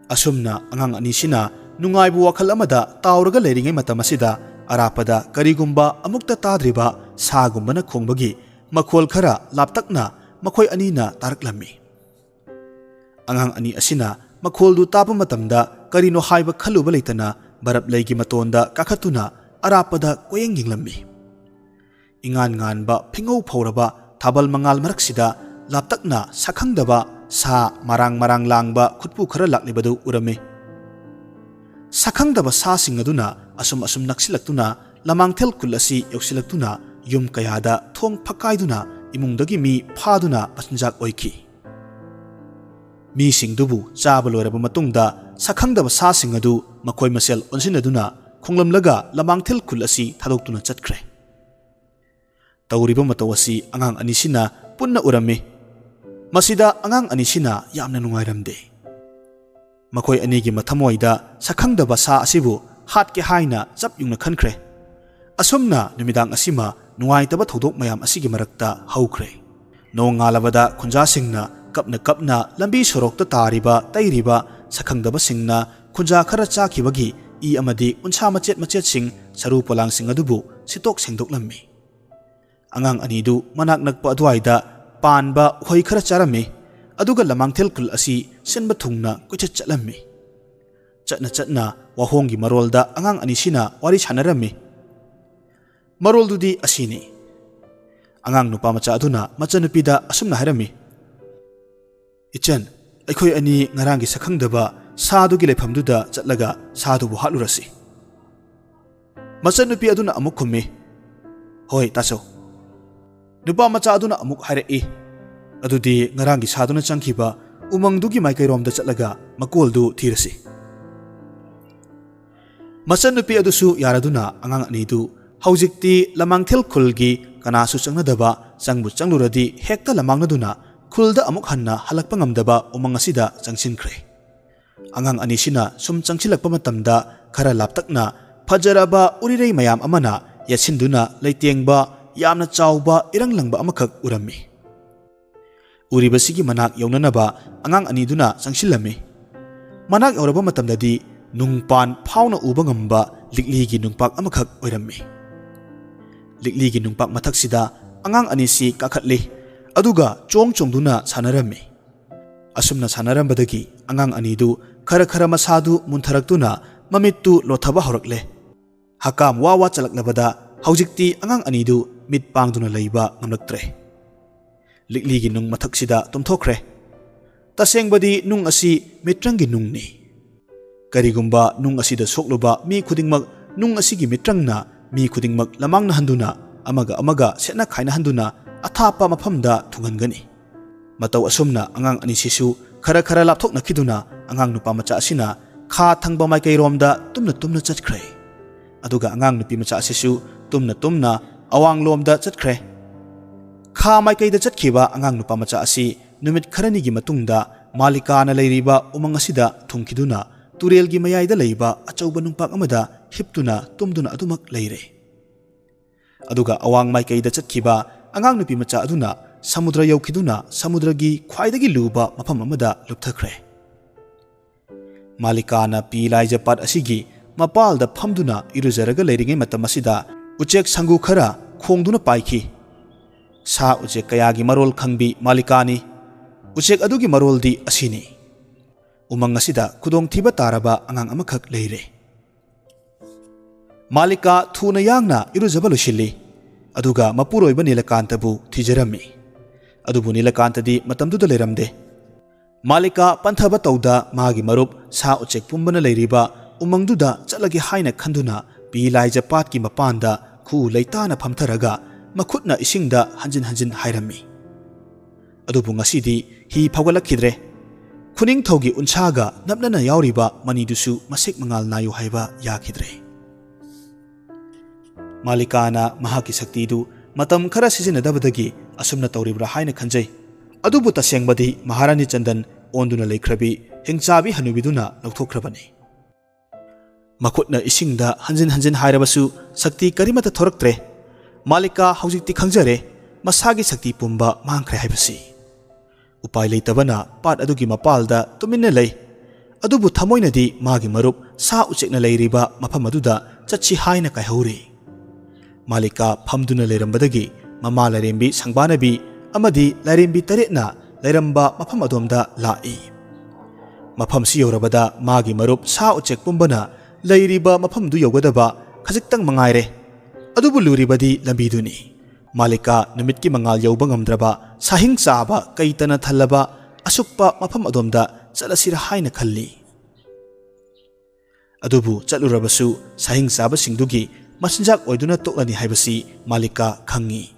ꯑꯁꯨꯝꯅ ꯑꯉꯥꯡ ꯑꯅꯤꯁꯤꯅ ꯅꯨꯡꯉꯥꯏꯕ ꯋꯥꯈꯜ ꯑꯃꯗ ꯇꯥꯎꯔꯒ ꯂꯩꯔꯤꯉꯩ ꯃꯇꯝ ꯑꯁꯤꯗ, ꯑꯔꯥꯞꯄꯗ ꯀꯔꯤꯒꯨꯝꯕ ꯑꯃꯨꯛꯇ ꯇꯥꯗ꯭ꯔꯤꯕ ꯁꯥꯒꯨꯝꯕꯅ ꯈꯣꯡꯕꯒꯤ ꯃꯈꯣꯜ ꯈꯔ ꯂꯥꯞꯇꯛꯅ ꯃꯈꯣꯏ ꯑꯅꯤꯅ ꯇꯥꯔꯛꯂꯝꯃꯤ꯫ ꯑꯉꯥꯡ ꯑꯅꯤ ꯑꯁꯤꯅ ꯃꯈꯣꯜꯗꯨ ꯇꯥꯕ ꯃꯇꯝꯗ ꯀꯔꯤꯅꯣ ꯍꯥꯏꯕ ꯈꯜꯂꯨꯕ ꯂꯩꯇꯅ ꯕꯔꯞ ꯂꯩꯒꯤ ꯃꯇꯣꯟꯗ ꯀꯥꯈꯠꯇꯨꯅ ꯑꯔꯥꯞꯄꯗ ꯀꯣꯌꯦꯡ ꯌꯦꯡꯂꯝꯃꯤ꯫ ꯏꯉꯥꯟ ꯉꯥꯟꯕ, ꯐꯤꯉꯧ ꯐꯧꯔꯕ ꯊꯥꯕꯜ ꯃꯉꯥꯜ ꯃꯔꯛꯁꯤꯗ ꯂꯥꯞꯇꯛꯅ ꯁꯛꯈꯪꯗꯕ ꯁꯥ ꯃꯔꯥꯡ ꯃꯔꯥꯡ ꯂꯥꯡꯕ ꯈꯨꯠꯄꯨ ꯈꯔ ꯂꯥꯛꯂꯤꯕꯗꯨ ꯎꯔꯝꯃꯤ꯫ ꯁꯛꯈꯪꯗꯕ ꯁꯥꯁꯤꯡ ꯑꯗꯨꯅ ꯑꯁꯨꯝ ꯑꯁꯨꯝ ꯅꯛꯁꯤꯜꯂꯛꯇꯨꯅ ꯂꯃꯥꯡꯊꯦꯜ ꯈꯨꯜ ꯑꯁꯤ ꯌꯧꯁꯤꯜꯂꯛꯇꯨꯅ ꯌꯨꯝ ꯀꯌꯥꯗ ꯊꯣꯡ ꯐꯛꯀꯥꯏꯗꯨꯅ ꯏꯃꯨꯡꯗꯒꯤ ꯃꯤ ꯐꯥꯗꯨꯅ ꯃꯆꯤꯟꯖꯥꯛ ꯑꯣꯏꯈꯤ꯫ ꯃꯤꯁꯤꯡꯗꯨꯕꯨ ꯆꯥꯕ ꯂꯣꯏꯔꯕ ꯃꯇꯨꯡꯗ ꯁꯛꯈꯪꯗꯕ ꯁꯥꯁꯤꯡ ꯑꯗꯨ ꯃꯈꯣꯏ ꯃꯁꯦꯜ ꯑꯣꯟꯁꯤꯟꯅꯗꯨꯅ ꯈꯣꯡꯂꯝꯂꯒ ꯂꯃꯥꯡꯊꯦꯜ ꯈꯨꯜ ꯑꯁꯤ ꯊꯥꯗꯣꯛꯇꯨꯅ ꯆꯠꯈ꯭ꯔꯦ꯫ ꯇꯧꯔꯤꯕ ꯃꯇꯧ ꯑꯁꯤ ꯑꯉꯥꯡ ꯑꯅꯤꯁꯤꯅ ꯄꯨꯟꯅ ꯎꯔꯝꯃꯤ꯫ ꯃꯁꯤꯗ ꯑꯉꯥꯡ ꯑꯅꯤꯁꯤꯅ ꯌꯥꯝꯅ ꯅꯨꯡꯉꯥꯏꯔꯝꯗꯦ꯫ ꯃꯈꯣꯏ ꯑꯅꯤꯒꯤ ꯃꯊꯃꯣꯏꯗ ꯁꯛꯈꯪꯗꯕ ꯁꯥ ꯑꯁꯤꯕꯨ ꯍꯥꯠꯀꯦ ꯍꯥꯏꯅ ꯆꯞ ꯌꯨꯡꯅ ꯈꯟꯈ꯭ꯔꯦ꯫ ꯑꯁꯨꯝꯅ ꯅꯨꯃꯤꯗꯥꯡ ꯑꯁꯤꯃ ꯅꯨꯡꯉꯥꯏꯇꯕ ꯊꯧꯗꯣꯛ ꯃꯌꯥꯝ ꯑꯁꯤꯒꯤ ꯃꯔꯛꯇ ꯍꯧꯈ꯭ꯔꯦ꯫ ꯅꯣꯡ ꯉꯥꯜꯂꯕꯗ ꯈꯨꯟꯖꯥꯁꯤꯡꯅ ꯀꯞꯅ ꯀꯞꯅ ꯂꯝꯕꯤ ꯁꯣꯔꯣꯛꯇ ꯇꯥꯔꯤꯕ ꯇꯩꯔꯤꯕ ꯁꯛꯈꯪꯗꯕꯁꯤꯡꯅ ꯈꯨꯟꯖꯥ ꯈꯔ ꯆꯥꯈꯤꯕꯒꯤ ꯏ ꯑꯃꯗꯤ ꯎꯟꯁꯥ ꯃꯆꯦꯠ ꯃꯆꯦꯠꯁꯤꯡ, ꯁꯔꯨ ꯄꯣꯂꯥꯡꯁꯤꯡ ꯑꯗꯨꯕꯨ ꯁꯤꯠꯇꯣꯛ ꯁꯦꯡꯗꯣꯛꯂꯝꯃꯤ꯫ ꯑꯉꯥꯡ ꯑꯅꯤꯗꯨ ꯃꯅꯥꯛ ꯅꯛꯄ ꯑꯗꯨꯋꯥꯏꯗ ꯄꯥꯟꯕ ꯎꯍꯩ ꯈꯔ ꯆꯥꯔꯝꯃꯤ, ꯑꯗꯨꯒ ꯂꯃꯥꯡꯊꯦꯜ ꯈꯨꯜ ꯑꯁꯤ ꯁꯤꯟꯕ ꯊꯨꯡꯅ ꯀꯣꯏꯆꯠ ꯆꯠꯂꯝꯃꯤ꯫ ꯆꯠꯅ ꯆꯠꯅ ꯋꯥꯍꯣꯡꯒꯤ ꯃꯔꯣꯜꯗ ꯑꯉꯥꯡ ꯑꯅꯤꯁꯤꯅ ꯋꯥꯔꯤ ꯁꯥꯟꯅꯔꯝꯃꯤ꯫ ꯃꯔꯣꯜꯗꯨꯗꯤ ꯑꯁꯤꯅꯤ꯫ ꯑꯉꯥꯡ ꯅꯨꯄꯥ ꯃꯆꯥ ꯑꯗꯨꯅ ꯃꯆꯟꯅꯨꯄꯤꯗ ꯑꯁꯨꯝꯅ ꯍꯥꯏꯔꯝꯃꯤ, "ꯏꯆꯟ, ꯑꯩꯈꯣꯏ ꯑꯅꯤ ꯉꯔꯥꯡꯒꯤ ꯁꯛꯈꯪꯗꯕ ꯁꯥꯗꯨꯒꯤ ꯂꯩꯐꯝꯗꯨꯗ ꯆꯠꯂꯒ ꯁꯥꯗꯨꯕꯨ ꯍꯥꯠꯂꯨꯔꯁꯤ꯫" ꯃꯆꯟꯅꯨꯄꯤ ꯑꯗꯨꯅ ꯑꯃꯨꯛ ꯈꯨꯝꯃꯤ, "ꯍꯣꯏ, ꯇꯥꯆꯧ꯫" ꯅꯨꯄꯥ ꯃꯆꯥ ꯑꯗꯨꯅ ꯑꯃꯨꯛ ꯍꯥꯏꯔꯛꯏ, "ꯑꯗꯨꯗꯤ ꯉꯔꯥꯡꯒꯤ ꯁꯥꯗꯨꯅ ꯆꯪꯈꯤꯕ ꯎꯃꯪꯗꯨꯒꯤ ꯃꯥꯏꯀꯩꯔꯣꯝꯗ ꯆꯠꯂꯒ ꯃꯀꯣꯜꯗꯨ ꯊꯤꯔꯁꯤ꯫" ꯃꯆꯟꯅꯨꯄꯤ ꯑꯗꯨꯁꯨ ꯌꯥꯔꯗꯨꯅ ꯑꯉꯥꯡ ꯑꯅꯤꯗꯨ ꯍꯧꯖꯤꯛꯇꯤ ꯂꯃꯥꯡꯊꯦꯜ ꯈꯨꯜꯒꯤ ꯀꯅꯥꯁꯨ ꯆꯪꯅꯗꯕ, ꯆꯪꯕꯨ ꯆꯪꯂꯨꯔꯗꯤ ꯍꯦꯛꯇ ꯂꯃꯥꯡꯅꯗꯨꯅ ꯈꯨꯜꯗ ꯑꯃꯨꯛ ꯍꯟꯅ ꯍꯜꯂꯛꯄ ꯉꯝꯗꯕ ꯎꯃꯪ ꯑꯁꯤꯗ ꯆꯪꯁꯤꯟꯈ꯭ꯔꯦ꯫ ꯑꯉꯥꯡ ꯑꯅꯤꯁꯤꯅ ꯁꯨꯝ ꯆꯪꯁꯤꯜꯂꯛꯄ ꯃꯇꯝꯗ ꯈꯔ ꯂꯥꯞꯇꯛꯅ ꯐꯖꯔꯕ ꯎꯔꯤꯔꯩ ꯃꯌꯥꯝ ꯑꯃꯅ ꯌꯦꯠꯁꯤꯟꯗꯨꯅ ꯂꯩꯇꯦꯡꯕ ꯌꯥꯝꯅ ꯆꯥꯎꯕ ꯏꯔꯪ ꯂꯪꯕ ꯑꯃꯈꯛ ꯎꯔꯝꯃꯤ꯫ ꯎꯔꯤꯕꯁꯤꯒꯤ ꯃꯅꯥꯛ ꯌꯧꯅꯅꯕ ꯑꯉꯥꯡ ꯑꯅꯤꯗꯨꯅ ꯆꯪꯁꯤꯜꯂꯝꯃꯤ꯫ ꯃꯅꯥꯛ ꯌꯧꯔꯕ ꯃꯇꯝꯗꯗꯤ ꯅꯨꯡꯄꯥꯟ ꯐꯥꯎꯅ ꯎꯕ ꯉꯝꯕ ꯂꯤꯛꯂꯤꯒꯤ ꯅꯨꯡꯄꯥꯛ ꯑꯃꯈꯛ ꯑꯣꯏꯔꯝꯃꯤ꯫ ꯂꯤꯛꯂꯤꯒꯤ ꯅꯨꯡꯄꯥꯛ ꯃꯊꯛꯁꯤꯗ ꯑꯉꯥꯡ ꯑꯅꯤꯁꯤ ꯀꯥꯈꯠꯂꯤ, ꯑꯗꯨꯒ ꯆꯣꯡ ꯆꯣꯡꯗꯨꯅ ꯁꯥꯟꯅꯔꯝꯃꯤ꯫ ꯑꯁꯨꯝꯅ ꯁꯥꯟꯅꯔꯝꯕꯗꯒꯤ ꯑꯉꯥꯡ ꯑꯅꯤꯗꯨ ꯈꯔ ꯈꯔ ꯃꯁꯥꯗꯨ ꯃꯨꯟꯊꯔꯛꯇꯨꯅ ꯃꯃꯤꯠꯇꯨ ꯂꯣꯠꯊꯕ ꯍꯧꯔꯛꯂꯦ꯫ ꯍꯀꯥꯝ ꯋꯥ ꯋꯥ ꯆꯠꯂꯛꯂꯕꯗ ꯍꯧꯖꯤꯛꯇꯤ ꯑꯉꯥꯡ ꯑꯅꯤꯗꯨ ꯃꯤꯠ ꯄꯥꯡꯗꯨꯅ ꯂꯩꯕ ꯉꯝꯂꯛꯇ꯭ꯔꯦ꯫ ꯂꯤꯛꯂꯤꯒꯤ ꯅꯨꯡ ꯃꯊꯛꯁꯤꯗ ꯇꯨꯝꯊꯣꯛꯈ꯭ꯔꯦ꯫ ꯇꯁꯦꯡꯕꯗꯤ ꯅꯨꯡ ꯑꯁꯤ ꯃꯤꯇ꯭ꯔꯪꯒꯤ ꯅꯨꯡꯅꯤ꯫ ꯀꯔꯤꯒꯨꯝꯕ ꯅꯨꯡ ꯑꯁꯤꯗ ꯁꯣꯛꯂꯨꯕ ꯃꯤ ꯈꯨꯗꯤꯡꯃꯛ ꯅꯨꯡ ꯑꯁꯤꯒꯤ ꯃꯤꯇ꯭ꯔꯪꯅ ꯃꯤ ꯈꯨꯗꯤꯡꯃꯛ ꯂꯃꯥꯡꯅꯍꯟꯗꯨꯅ ꯑꯃꯒ ꯑꯃꯒ ꯁꯦꯠꯅ ꯈꯥꯏꯅꯍꯟꯗꯨꯅ ꯑꯊꯥꯞꯄ ꯃꯐꯝꯗ ꯊꯨꯡꯍꯟꯒꯅꯤ꯫ ꯃꯇꯧ ꯑꯁꯨꯝꯅ ꯑꯉꯥꯡ ꯑꯅꯤꯁꯤꯁꯨ ꯈꯔ ꯈꯔ ꯂꯥꯞꯊꯣꯛꯅꯈꯤꯗꯨꯅ ꯑꯉꯥꯡ ꯅꯨꯄꯥ ꯃꯆꯥ ꯑꯁꯤꯅ ꯈꯥ ꯊꯪꯕ ꯃꯥꯏꯀꯩꯔꯣꯝꯗ ꯇꯨꯝꯅ ꯇꯨꯝꯅ ꯆꯠꯈ꯭ꯔꯦ꯫ ꯑꯗꯨꯒ ꯑꯉꯥꯡ ꯅꯨꯄꯤ ꯃꯆꯥ ꯑꯁꯤꯁꯨ ꯇꯨꯝꯅ ꯇꯨꯝꯅ ꯑꯋꯥꯡꯂꯣꯝꯗ ꯆꯠꯈ꯭ꯔꯦ꯫ ꯈꯥ ꯃꯥꯏꯀꯩꯗ ꯆꯠꯈꯤꯕ ꯑꯉꯥꯡ ꯅꯨꯄꯥ ꯃꯆꯥ ꯑꯁꯤ ꯅꯨꯃꯤꯠ ꯈꯔꯅꯤꯒꯤ ꯃꯇꯨꯡꯗ ꯃꯥꯂꯤꯀꯥꯅ ꯂꯩꯔꯤꯕ ꯎꯃꯪ ꯑꯁꯤꯗ ꯊꯨꯡꯈꯤꯗꯨꯅ ꯇꯨꯔꯦꯜꯒꯤ ꯃꯌꯥꯏꯗ ꯂꯩꯕ ꯑꯆꯧꯕ ꯅꯨꯡꯄꯥꯛ ꯑꯃꯗ ꯍꯤꯞꯇꯨꯅ ꯇꯨꯝꯗꯨꯅ ꯑꯗꯨꯃꯛ ꯂꯩꯔꯦ꯫ ꯑꯗꯨꯒ ꯑꯋꯥꯡ ꯃꯥꯏꯀꯩꯗ ꯆꯠꯈꯤꯕ ꯑꯉꯥꯡ ꯅꯨꯄꯤ ꯃꯆꯥ ꯑꯗꯨꯅ ꯁꯃꯨꯗ꯭ꯔ ꯌꯧꯈꯤꯗꯨꯅ ꯁꯃꯨꯗ꯭ꯔꯒꯤ ꯈ꯭ꯋꯥꯏꯗꯒꯤ ꯂꯨꯕ ꯃꯐꯝ ꯑꯃꯗ ꯂꯨꯞꯊꯈ꯭ꯔꯦ꯫ ꯃꯥꯂꯤꯀꯥꯅ ꯄꯤ ꯂꯥꯏꯖ ꯄꯥꯠ ꯑꯁꯤꯒꯤ ꯃꯄꯥꯜꯗ ꯐꯝꯗꯨꯅ ꯏꯔꯨꯖꯔꯒ ꯂꯩꯔꯤꯉꯩ ꯃꯇꯝ ꯑꯁꯤꯗ ꯎꯆꯦꯛ ꯁꯪꯒꯨ ꯈꯔ ꯈꯣꯡꯗꯨꯅ ꯄꯥꯏꯈꯤ꯫ ꯁꯥ ꯎꯆꯦꯛ ꯀꯌꯥꯒꯤ ꯃꯔꯣꯜ ꯈꯪꯕꯤ ꯃꯥꯂꯤꯀꯥꯅꯤ꯫ ꯎꯆꯦꯛ ꯑꯗꯨꯒꯤ ꯃꯔꯣꯜꯗꯤ ꯑꯁꯤꯅꯤ: ꯎꯃꯪ ꯑꯁꯤꯗ ꯈꯨꯗꯣꯡꯊꯤꯕ ꯇꯥꯔꯕ ꯑꯉꯥꯡ ꯑꯃꯈꯛ ꯂꯩꯔꯦ꯫ ꯃꯥꯂꯤꯀꯥ ꯊꯨꯅ ꯌꯥꯡꯅ ꯏꯔꯨꯖꯕ ꯂꯣꯏꯁꯤꯜꯂꯤ, ꯑꯗꯨꯒ ꯃꯄꯨꯔꯣꯏꯕ ꯅꯤꯂꯀꯥꯟꯇꯕꯨ ꯊꯤꯖꯔꯝꯃꯤ꯫ ꯑꯗꯨꯕꯨ ꯅꯤꯂꯀꯥꯟꯇꯗꯤ ꯃꯇꯝꯗꯨꯗ ꯂꯩꯔꯝꯗꯦ꯫ ꯃꯥꯂꯤꯀꯥ ꯄꯟꯊꯕ ꯇꯧꯗ ꯃꯥꯒꯤ ꯃꯔꯨꯞ ꯁꯥ ꯎꯆꯦꯛ ꯄꯨꯝꯕꯅ ꯂꯩꯔꯤꯕ ꯎꯃꯪꯗꯨꯗ ꯆꯠꯂꯒꯦ ꯍꯥꯏꯅ ꯈꯟꯗꯨꯅ ꯄꯤ ꯂꯥꯏꯖ ꯄꯥꯠꯀꯤ ꯃꯄꯥꯟꯗ ꯈꯨ ꯂꯩꯇꯥꯅ ꯐꯝꯊꯔꯒ ꯃꯈꯨꯠꯅ ꯏꯁꯤꯡꯗ ꯍꯟꯖꯤꯟ ꯍꯟꯖꯤꯟ ꯍꯥꯏꯔꯝꯃꯤ꯫ ꯑꯗꯨꯕꯨ ꯉꯁꯤꯗꯤ ꯍꯤ ꯐꯥꯎꯒꯠꯂꯛꯈꯤꯗ꯭ꯔꯦ꯫ ꯈꯨꯅꯤꯡꯊꯧꯒꯤ ꯎꯟꯁꯥꯒ ꯅꯞꯅꯅ ꯌꯥꯎꯔꯤꯕ ꯃꯅꯤꯗꯨꯁꯨ ꯃꯁꯦꯛ ꯃꯉꯥꯜ ꯅꯥꯏꯌꯨ ꯍꯥꯏꯕ ꯌꯥꯈꯤꯗ꯭ꯔꯦ꯫ ꯃꯥꯂꯤꯀꯥꯅ ꯃꯍꯥꯛꯀꯤ ꯁꯛꯇꯤꯗꯨ ꯃꯇꯝ ꯈꯔ ꯁꯤꯖꯤꯟꯅꯗꯕꯗꯒꯤ ꯑꯁꯨꯝꯅ ꯇꯧꯔꯤꯕ꯭ꯔꯥ ꯍꯥꯏꯅ ꯈꯟꯖꯩ꯫ ꯑꯗꯨꯕꯨ ꯇꯁꯦꯡꯕꯗꯤ ꯃꯍꯥꯔꯥꯅꯤ ꯆꯟꯗꯟ ꯑꯣꯟꯗꯨꯅ ꯂꯩꯈ꯭ꯔꯕꯤ ꯍꯤꯡꯆꯥꯕꯤ ꯍꯅꯨꯕꯤꯗꯨꯅ ꯂꯧꯊꯣꯛꯈ꯭ꯔꯕꯅꯤ꯫ ꯃꯈꯨꯠꯅ ꯏꯁꯤꯡꯗ ꯍꯟꯖꯤꯟ ꯍꯟꯖꯤꯟ ꯍꯥꯏꯔꯕꯁꯨ ꯁꯛꯇꯤ ꯀꯔꯤꯃꯠꯇ ꯊꯣꯔꯛꯇ꯭ꯔꯦ꯫ ꯃꯥꯂꯤꯀꯥ ꯍꯧꯖꯤꯛꯇꯤ ꯈꯪꯖꯔꯦ, ꯃꯁꯥꯒꯤ ꯁꯛꯇꯤ ꯄꯨꯝꯕ ꯃꯥꯡꯈ꯭ꯔꯦ ꯍꯥꯏꯕꯁꯤ꯫ ꯎꯄꯥꯏ ꯂꯩꯇꯕꯅ ꯄꯥꯠ ꯑꯗꯨꯒꯤ ꯃꯄꯥꯜꯗ ꯇꯨꯃꯤꯟꯅ ꯂꯩ꯫ ꯑꯗꯨꯕꯨ ꯊꯃꯣꯏꯅꯗꯤ ꯃꯥꯒꯤ ꯃꯔꯨꯞ ꯁꯥ ꯎꯆꯦꯛꯅ ꯂꯩꯔꯤꯕ ꯃꯐꯝ ꯑꯗꯨꯗ ꯆꯠꯁꯤ ꯍꯥꯏꯅ ꯀꯥꯏꯍꯧꯔꯤ꯫ ꯃꯥꯂꯤꯀꯥ ꯐꯝꯗꯨꯅ ꯂꯩꯔꯝꯕꯗꯒꯤ ꯃꯃꯥ ꯂꯥꯏꯔꯦꯝꯕꯤ ꯁꯪꯕꯥꯅꯕꯤ ꯑꯃꯗꯤ ꯂꯥꯏꯔꯦꯝꯕꯤ ꯇꯔꯦꯠꯅ ꯂꯩꯔꯝꯕ ꯃꯐꯝ ꯑꯗꯣꯝꯗ ꯂꯥꯛꯏ꯫ ꯃꯐꯝꯁꯤ ꯌꯧꯔꯕꯗ ꯃꯥꯒꯤ ꯃꯔꯨꯞ ꯁꯥ ꯎꯆꯦꯛ ꯄꯨꯝꯕꯅ ꯂꯩꯔꯤꯕ ꯃꯐꯝꯗꯨ ꯌꯧꯒꯗꯕ ꯈꯖꯤꯛꯇꯪ ꯃꯉꯥꯏꯔꯦ꯫ ꯑꯗꯨꯕꯨ ꯂꯨꯔꯤꯕꯗꯤ ꯂꯝꯕꯤꯗꯨꯅꯤ꯫ ꯃꯥꯂꯤꯀꯥ ꯅꯨꯃꯤꯠꯀꯤ ꯃꯉꯥꯜ ꯌꯧꯕ ꯉꯝꯗ꯭ꯔꯕ, ꯁꯥꯍꯤꯡ ꯆꯥꯕ ꯀꯩꯇꯅ ꯊꯜꯂꯕ ꯑꯁꯨꯛꯄ ꯃꯐꯝ ꯑꯗꯣꯝꯗ ꯆꯠꯂꯁꯤꯔ ꯍꯥꯏꯅ ꯈꯜꯂꯤ꯫ ꯑꯗꯨꯕꯨ ꯆꯠꯂꯨꯔꯕꯁꯨ ꯁꯥꯍꯤꯡ ꯆꯥꯕꯁꯤꯡꯗꯨꯒꯤ ꯃꯆꯤꯟꯖꯥꯛ ꯑꯣꯏꯗꯨꯅ ꯇꯣꯛꯂꯅꯤ ꯍꯥꯏꯕꯁꯤ ꯃꯥꯂꯤꯀꯥ ꯈꯪꯉꯤ꯫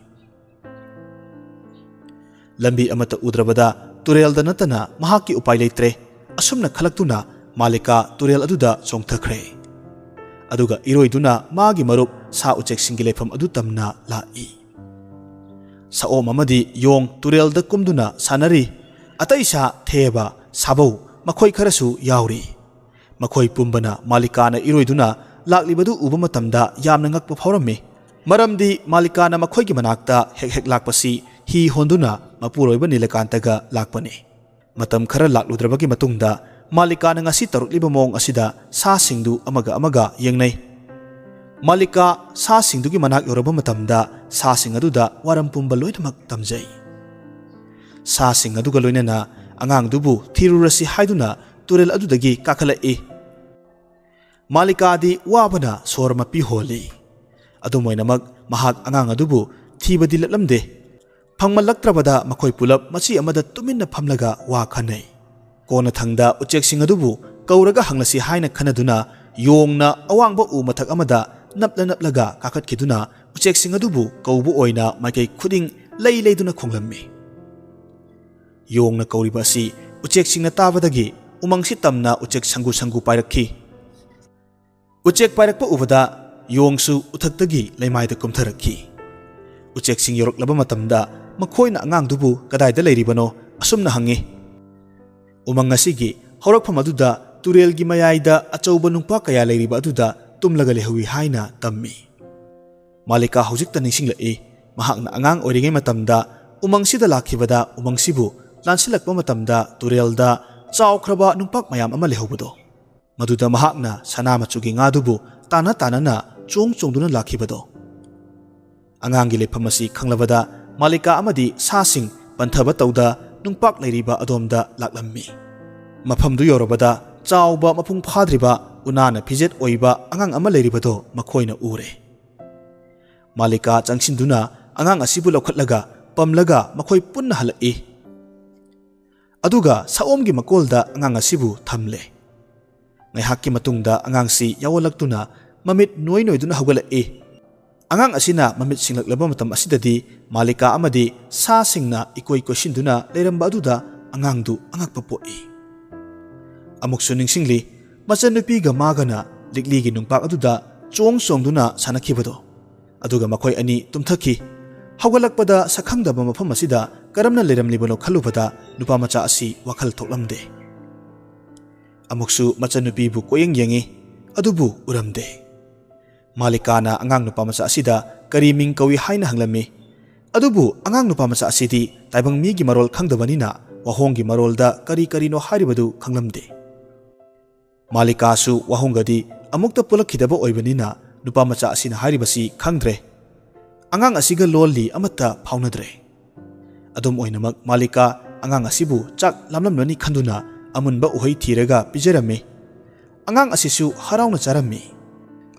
ꯂꯝꯕꯤ ꯑꯃꯠꯇ ꯎꯗ꯭ꯔꯕꯗ ꯇꯨꯔꯦꯜꯗ ꯅꯠꯇꯅ ꯃꯍꯥꯛꯀꯤ ꯎꯄꯥꯏ ꯂꯩꯇ꯭ꯔꯦ꯫ ꯑꯁꯨꯝꯅ ꯈꯜꯂꯛꯇꯨꯅ ꯃꯥꯂꯤꯀꯥ ꯇꯨꯔꯦꯜ ꯑꯗꯨꯗ ꯆꯣꯡꯊꯈ꯭ꯔꯦ꯫ ꯑꯗꯨꯒ ꯏꯔꯣꯏꯗꯨꯅ ꯃꯥꯒꯤ ꯃꯔꯨꯞ ꯁꯥ ꯎꯆꯦꯛꯁꯤꯡꯒꯤ ꯂꯩꯐꯝ ꯑꯗꯨ ꯇꯝꯅ ꯂꯥꯛꯏ꯫ ꯁꯑꯣꯝ ꯑꯃꯗꯤ ꯌꯣꯡ ꯇꯨꯔꯦꯜꯗ ꯀꯨꯝꯗꯨꯅ ꯁꯥꯟꯅꯔꯤ꯫ ꯑꯇꯩ ꯁꯥ ꯊꯦꯕ, ꯁꯥꯕꯧ ꯃꯈꯣꯏ ꯈꯔꯁꯨ ꯌꯥꯎꯔꯤ꯫ ꯃꯈꯣꯏ ꯄꯨꯝꯕꯅ ꯃꯥꯂꯤꯀꯥꯅ ꯏꯔꯣꯏꯗꯨꯅ ꯂꯥꯛꯂꯤꯕꯗꯨ ꯎꯕ ꯃꯇꯝꯗ ꯌꯥꯝꯅ ꯉꯛꯄ ꯐꯥꯎꯔꯝꯃꯤ꯫ ꯃꯔꯝꯗꯤ ꯃꯥꯂꯤꯀꯥꯅ ꯃꯈꯣꯏꯒꯤ ꯃꯅꯥꯛꯇ ꯍꯦꯛ ꯍꯦꯛ ꯂꯥꯛꯄꯁꯤ ꯍꯤ ꯍꯣꯟꯗꯨꯅ ꯃꯄꯨꯔꯣꯏꯕ ꯅꯤꯂꯀꯥꯟꯇꯒ ꯂꯥꯛꯄꯅꯤ꯫ ꯃꯇꯝ ꯈꯔ ꯂꯥꯛꯂꯨꯗ꯭ꯔꯕꯒꯤ ꯃꯇꯨꯡꯗ ꯃꯥꯂꯤꯀꯥꯅ ꯉꯁꯤ ꯇꯧꯔꯛꯂꯤꯕ ꯃꯑꯣꯡ ꯑꯁꯤꯗ ꯁꯥꯁꯤꯡꯗꯨ ꯑꯃꯒ ꯑꯃꯒ ꯌꯦꯡꯅꯩ꯫ ꯃꯥꯂꯤꯀꯥ ꯁꯥꯁꯤꯡꯗꯨꯒꯤ ꯃꯅꯥꯛ ꯌꯧꯔꯕ ꯃꯇꯝꯗ ꯁꯥꯁꯤꯡ ꯑꯗꯨꯗ ꯋꯥꯔꯝ ꯄꯨꯝꯕ ꯂꯣꯏꯅꯃꯛ ꯇꯝꯖꯩ꯫ ꯁꯥꯁꯤꯡ ꯑꯗꯨꯒ ꯂꯣꯏꯅꯅ ꯑꯉꯥꯡꯗꯨꯕꯨ ꯊꯤꯔꯨꯔꯁꯤ ꯍꯥꯏꯗꯨꯅ ꯇꯨꯔꯦꯜ ꯑꯗꯨꯗꯒꯤ ꯀꯥꯈꯠꯂꯛꯏ꯫ ꯃꯥꯂꯤꯀꯥꯗꯤ ꯋꯥꯕꯅ ꯁꯣꯔ ꯃꯄꯤ ꯍꯣꯜꯂꯤ꯫ ꯑꯗꯨꯝ ꯑꯣꯏꯅꯃꯛ ꯃꯍꯥꯛ ꯑꯉꯥꯡ ꯑꯗꯨꯕꯨ ꯊꯤꯕꯗꯤ ꯂꯠꯂꯝꯗꯦ꯫ ꯐꯪꯃꯜꯂꯛꯇ꯭ꯔꯕꯗ ꯃꯈꯣꯏ ꯄꯨꯂꯞ ꯃꯆꯤ ꯑꯃꯗ ꯇꯨꯃꯤꯟꯅ ꯐꯝꯂꯒ ꯋꯥ ꯈꯟꯅꯩ꯫ ꯀꯣꯟꯅꯊꯪꯗ ꯎꯆꯦꯛꯁꯤꯡ ꯑꯗꯨꯕꯨ ꯀꯧꯔꯒ ꯍꯪꯂꯁꯤ ꯍꯥꯏꯅ ꯈꯟꯅꯗꯨꯅ ꯌꯣꯡꯅ ꯑꯋꯥꯡꯕ ꯎ ꯃꯊꯛ ꯑꯃꯗ ꯅꯞꯂ ꯅꯞꯂꯒ ꯀꯥꯈꯠꯈꯤꯗꯨꯅ ꯎꯆꯦꯛꯁꯤꯡ ꯑꯗꯨꯕꯨ ꯀꯧꯕ ꯑꯣꯏꯅ ꯃꯥꯏꯀꯩ ꯈꯨꯗꯤꯡ ꯂꯩ ꯂꯩꯗꯨꯅ ꯈꯣꯡꯂꯝꯃꯤ꯫ ꯌꯣꯡꯅ ꯀꯧꯔꯤꯕ ꯑꯁꯤ ꯎꯆꯦꯛꯁꯤꯡꯅ ꯇꯥꯕꯗꯒꯤ ꯎꯃꯪꯁꯤ ꯇꯝꯅ ꯎꯆꯦꯛ ꯁꯪꯒꯨ ꯁꯪꯒꯨ ꯄꯥꯏꯔꯛꯈꯤ꯫ ꯎꯆꯦꯛ ꯄꯥꯏꯔꯛꯄ ꯎꯕꯗ ꯌꯣꯡꯁꯨ ꯎꯊꯛꯇꯒꯤ ꯂꯩꯃꯥꯏꯗ ꯀꯨꯝꯊꯔꯛꯈꯤ꯫ ꯎꯆꯦꯛꯁꯤꯡ ꯌꯧꯔꯛꯂꯕ ꯃꯇꯝꯗ ꯃꯈꯣꯏꯅ ꯑꯉꯥꯡꯗꯨꯕꯨ ꯀꯗꯥꯏꯗ ꯂꯩꯔꯤꯕꯅꯣ ꯑꯁꯨꯝꯅ ꯍꯪꯉꯤ꯫ ꯎꯃꯪ ꯑꯁꯤꯒꯤ ꯍꯧꯔꯛꯐꯝ ꯑꯗꯨꯗ ꯇꯨꯔꯦꯜꯒꯤ ꯃꯌꯥꯏꯗ ꯑꯆꯧꯕ ꯅꯨꯡꯄꯥꯛ ꯀꯌꯥ ꯂꯩꯔꯤꯕ ꯑꯗꯨꯗ ꯇꯨꯝꯂꯒ ꯂꯩꯍꯧꯏ ꯍꯥꯏꯅ ꯇꯝꯃꯤ꯫ ꯃꯥꯂꯤꯀꯥ ꯍꯧꯖꯤꯛꯇ ꯅꯤꯡꯁꯤꯡꯂꯛꯏ, ꯃꯍꯥꯛꯅ ꯑꯉꯥꯡ ꯑꯣꯏꯔꯤꯉꯩ ꯃꯇꯝꯗ ꯎꯃꯪꯁꯤꯗ ꯂꯥꯛꯈꯤꯕꯗ ꯎꯃꯪꯁꯤꯕꯨ ꯂꯥꯟꯁꯤꯜꯂꯛꯄ ꯃꯇꯝꯗ ꯇꯨꯔꯦꯜꯗ ꯆꯥꯎꯈ꯭ꯔꯕ ꯅꯨꯡꯄꯥꯛ ꯃꯌꯥꯝ ꯑꯃ ꯂꯩꯍꯧꯕꯗꯣ, ꯃꯗꯨꯗ ꯃꯍꯥꯛꯅ ꯁꯅꯥ ꯃꯆꯨꯒꯤ ꯉꯥꯗꯨꯕꯨ ꯇꯥꯟꯅ ꯇꯥꯟꯅꯅ ꯆꯣꯡ ꯆꯣꯡꯗꯨꯅ ꯂꯥꯛꯈꯤꯕꯗꯣ꯫ ꯑꯉꯥꯡꯒꯤ ꯂꯩꯐꯝ ꯑꯁꯤ ꯈꯪꯂꯕꯗ ꯃꯥꯂꯤꯀꯥ ꯑꯃꯗꯤ ꯁꯥꯁꯤꯡ ꯄꯟꯊꯕ ꯇꯧꯗ ꯅꯨꯡꯄꯥꯛ ꯂꯩꯔꯤꯕ ꯑꯗꯣꯝꯗ ꯂꯥꯛꯂꯝꯃꯤ꯫ ꯃꯐꯝꯗꯨ ꯌꯧꯔꯕꯗ ꯆꯥꯎꯕ ꯃꯄꯨꯡ ꯐꯥꯗ꯭ꯔꯤꯕ ꯎꯅꯥꯅ ꯐꯤꯖꯦꯠ ꯑꯣꯏꯕ ꯑꯉꯥꯡ ꯑꯃ ꯂꯩꯔꯤꯕꯗꯣ ꯃꯈꯣꯏꯅ ꯎꯔꯦ꯫ ꯃꯥꯂꯤꯀꯥ ꯆꯪꯁꯤꯟꯗꯨꯅ ꯑꯉꯥꯡ ꯑꯁꯤꯕꯨ ꯂꯧꯈꯠꯂꯒ ꯄꯝꯂꯒ ꯃꯈꯣꯏ ꯄꯨꯟꯅ ꯍꯜꯂꯛꯏ꯫ ꯑꯗꯨꯒ ꯁꯑꯣꯝꯒꯤ ꯃꯀꯣꯜꯗ ꯑꯉꯥꯡ ꯑꯁꯤꯕꯨ ꯊꯝꯂꯦ꯫ ꯉꯥꯏꯍꯥꯛꯀꯤ ꯃꯇꯨꯡꯗ ꯑꯉꯥꯡꯁꯤ ꯌꯥꯑꯣꯜꯂꯛꯇꯨꯅ ꯃꯃꯤꯠ ꯅꯣꯏ ꯅꯣꯏꯗꯨꯅ ꯍꯧꯒꯠꯂꯛꯏ꯫ ꯑꯉꯥꯡ ꯑꯁꯤꯅ ꯃꯃꯤꯠ ꯁꯤꯡꯂꯛꯂꯕ ꯃꯇꯝ ꯑꯁꯤꯗꯗꯤ ꯃꯥꯂꯤꯀꯥ ꯑꯃꯗꯤ ꯁꯥꯁꯤꯡꯅ ꯏꯀꯣꯏ ꯀꯣꯏꯁꯤꯟꯗꯨꯅ ꯂꯩꯔꯝꯕ ꯑꯗꯨꯗ ꯑꯉꯥꯡꯗꯨ ꯑꯉꯛꯄ ꯄꯣꯛꯏ꯫ ꯑꯃꯨꯛꯁꯨ ꯅꯤꯡꯁꯤꯡꯂꯤ, ꯃꯆꯟꯅꯨꯄꯤꯒ ꯃꯥꯒꯅ ꯂꯤꯛꯂꯤꯒꯤ ꯅꯨꯡꯄꯥꯛ ꯑꯗꯨꯗ ꯆꯣꯡ ꯆꯣꯡꯗꯨꯅ ꯁꯥꯟꯅꯈꯤꯕꯗꯣ꯫ ꯑꯗꯨꯒ ꯃꯈꯣꯏ ꯑꯅꯤ ꯇꯨꯝꯊꯈꯤ꯫ ꯍꯧꯒꯠꯂꯛꯄꯗ ꯁꯛꯈꯪꯗꯕ ꯃꯐꯝ ꯑꯁꯤꯗ ꯀꯔꯝꯅ ꯂꯩꯔꯝꯂꯤꯕꯅꯣ ꯈꯜꯂꯨꯕꯗ ꯅꯨꯄꯥ ꯃꯆꯥ ꯑꯁꯤ ꯋꯥꯈꯜ ꯊꯣꯛꯂꯝꯗꯦ꯫ ꯑꯃꯨꯛꯁꯨ ꯃꯆꯟꯅꯨꯄꯤꯕꯨ ꯀꯣꯏꯌꯦꯡ ꯌꯦꯡꯉꯤ, ꯑꯗꯨꯕꯨ ꯎꯔꯝꯗꯦ꯫ ꯃꯥꯂꯤꯀꯥꯅ ꯑꯉꯥꯡ ꯅꯨꯄꯥ ꯃꯆꯥ ꯑꯁꯤꯗ ꯀꯔꯤ ꯃꯤꯡ ꯀꯧꯏ ꯍꯥꯏꯅ ꯍꯪꯂꯝꯃꯤ꯫ ꯑꯗꯨꯕꯨ ꯑꯉꯥꯡ ꯅꯨꯄꯥ ꯃꯆꯥ ꯑꯁꯤꯗꯤ ꯇꯥꯏꯕꯪ ꯃꯤꯒꯤ ꯃꯔꯣꯜ ꯈꯪꯗꯕꯅꯤꯅ ꯋꯥꯍꯣꯡꯒꯤ ꯃꯔꯣꯜꯗ ꯀꯔꯤ ꯀꯔꯤꯅꯣ ꯍꯥꯏꯔꯤꯕꯗꯨ ꯈꯪꯂꯝꯗꯦ꯫ ꯃꯥꯂꯤꯀꯥꯁꯨ ꯋꯥꯍꯣꯡꯒꯗꯤ ꯑꯃꯨꯛꯇ ꯄꯨꯜꯂꯛꯈꯤꯗꯕ ꯑꯣꯏꯕꯅꯤꯅ ꯅꯨꯄꯥ ꯃꯆꯥ ꯑꯁꯤꯅ ꯍꯥꯏꯔꯤꯕꯁꯤ ꯈꯪꯗ꯭ꯔꯦ꯫ ꯑꯉꯥꯡ ꯑꯁꯤꯒ ꯂꯣꯜꯂꯤ ꯑꯃꯠꯇ ꯐꯥꯎꯅꯗ꯭ꯔꯦ꯫ ꯑꯗꯨꯝ ꯑꯣꯏꯅꯃꯛ ꯃꯥꯂꯤꯀꯥ ꯑꯉꯥꯡ ꯑꯁꯤꯕꯨ ꯆꯥꯛ ꯂꯥꯝꯂꯝꯂꯅꯤ ꯈꯟꯗꯨꯅ ꯑꯃꯨꯟꯕ ꯎꯍꯩ ꯊꯤꯔꯒ ꯄꯤꯖꯔꯝꯃꯤ꯫ ꯑꯉꯥꯡ ꯑꯁꯤꯁꯨ ꯍꯔꯥꯎꯅ ꯆꯥꯔꯝꯃꯤ꯫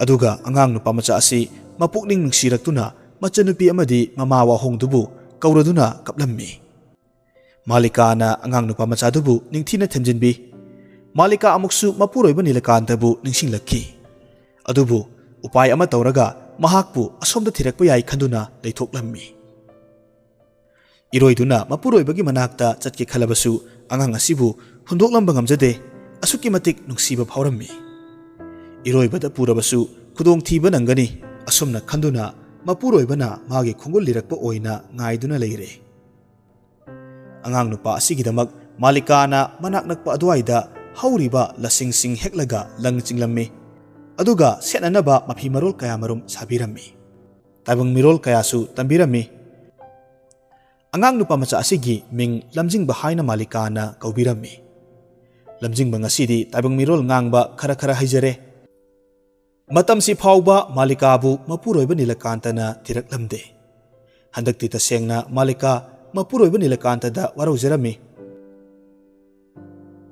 ꯑꯗꯨꯒ ꯑꯉꯥꯡ ꯅꯨꯄꯥ ꯃꯆꯥ ꯑꯁꯤ ꯃꯄꯨꯛꯅꯤꯡ ꯅꯨꯡꯁꯤꯔꯛꯇꯨꯅ ꯃꯆꯟꯅꯨꯄꯤ ꯑꯃꯗꯤ ꯃꯃꯥ ꯋꯥꯍꯣꯡꯗꯨꯕꯨ ꯀꯧꯔꯗꯨꯅ ꯀꯞꯂꯝꯃꯤ꯫ ꯃꯥꯂꯤꯀꯥꯅ ꯑꯉꯥꯡ ꯅꯨꯄꯥ ꯃꯆꯥꯗꯨꯕꯨ ꯅꯤꯡꯊꯤꯅ ꯊꯦꯝꯖꯤꯟꯕꯤ꯫ ꯃꯥꯂꯤꯀꯥ ꯑꯃꯨꯛꯁꯨ ꯃꯄꯨꯔꯣꯏꯕ ꯅꯤꯂꯀꯥꯟꯇꯕꯨ ꯅꯤꯡꯁꯤꯡꯂꯛꯈꯤ꯫ ꯑꯗꯨꯕꯨ ꯎꯄꯥꯏ ꯑꯃ ꯇꯧꯔꯒ ꯃꯍꯥꯛꯄꯨ ꯑꯁꯣꯝꯗ ꯊꯤꯔꯛꯄ ꯌꯥꯏ ꯈꯟꯗꯨꯅ ꯂꯩꯊꯣꯛꯂꯝꯃꯤ꯫ ꯏꯔꯣꯏꯗꯨꯅ ꯃꯄꯨꯔꯣꯏꯕꯒꯤ ꯃꯅꯥꯛꯇ ꯆꯠꯀꯦ ꯈꯜꯂꯕꯁꯨ ꯑꯉꯥꯡ ꯑꯁꯤꯕꯨ ꯍꯨꯟꯗꯣꯛꯂꯝꯕ ꯉꯝꯖꯗꯦ꯫ ꯑꯁꯨꯛꯀꯤ ꯃꯇꯤꯛ ꯅꯨꯡꯁꯤꯕ ꯐꯥꯎꯔꯝꯃꯤ꯫ ꯏꯔꯣꯏꯕꯗ ꯄꯨꯔꯕꯁꯨ ꯈꯨꯗꯣꯡꯊꯤꯕ ꯅꯪꯒꯅꯤ ꯑꯁꯨꯝꯅ ꯈꯟꯗꯨꯅ ꯃꯄꯨꯔꯣꯏꯕꯅ ꯃꯥꯒꯤ ꯈꯣꯡꯒꯨꯜ ꯂꯤꯔꯛꯄ ꯑꯣꯏꯅ ꯉꯥꯏꯗꯨꯅ ꯂꯩꯔꯦ꯫ ꯑꯉꯥꯡ ꯅꯨꯄꯥ ꯑꯁꯤꯒꯤꯗꯃꯛ ꯃꯥꯂꯤꯀꯥꯅ ꯃꯅꯥꯛ ꯅꯛꯄ ꯑꯗꯨꯋꯥꯏꯗ ꯍꯧꯔꯤꯕ ꯂꯁꯤꯡꯁꯤꯡ ꯍꯦꯛꯂꯒ ꯂꯪ ꯆꯤꯡꯂꯝꯃꯤ꯫ ꯑꯗꯨꯒ ꯁꯦꯠꯅꯅꯕ ꯃꯐꯤ ꯃꯔꯣꯜ ꯀꯌꯥꯃꯔꯨꯝ ꯁꯥꯕꯤꯔꯝꯃꯤ꯫ ꯇꯥꯏꯕꯪ ꯃꯤꯔꯣꯜ ꯀꯌꯥꯁꯨ ꯇꯝꯕꯤꯔꯝꯃꯤ꯫ ꯑꯉꯥꯡ ꯅꯨꯄꯥ ꯃꯆꯥ ꯑꯁꯤꯒꯤ ꯃꯤꯡ ꯂꯝꯖꯤꯡꯕ ꯍꯥꯏꯅ ꯃꯥꯂꯤꯀꯥꯅ ꯀꯧꯕꯤꯔꯝꯃꯤ꯫ ꯂꯝꯖꯤꯡꯕ ꯉꯁꯤꯗꯤ ꯇꯥꯏꯕꯪ ꯃꯤꯔꯣꯜ ꯉꯥꯡꯕ ꯈꯔ ꯈꯔ ꯍꯩꯖꯔꯦ꯫ ꯃꯇꯝꯁꯤ ꯐꯥꯎꯕ ꯃꯥꯂꯤꯀꯥꯕꯨ ꯃꯄꯨꯔꯣꯏꯕ ꯅꯤꯂꯀꯥꯟꯇꯅ ꯊꯤꯔꯛꯂꯝꯗꯦ꯫ ꯍꯟꯗꯛꯇꯤ ꯇꯁꯦꯡꯅ ꯃꯥꯂꯤꯀꯥ ꯃꯄꯨꯔꯣꯏꯕ ꯅꯤꯂꯀꯥꯟꯇꯗ ꯋꯥꯔꯧꯖꯔꯝꯃꯤ꯫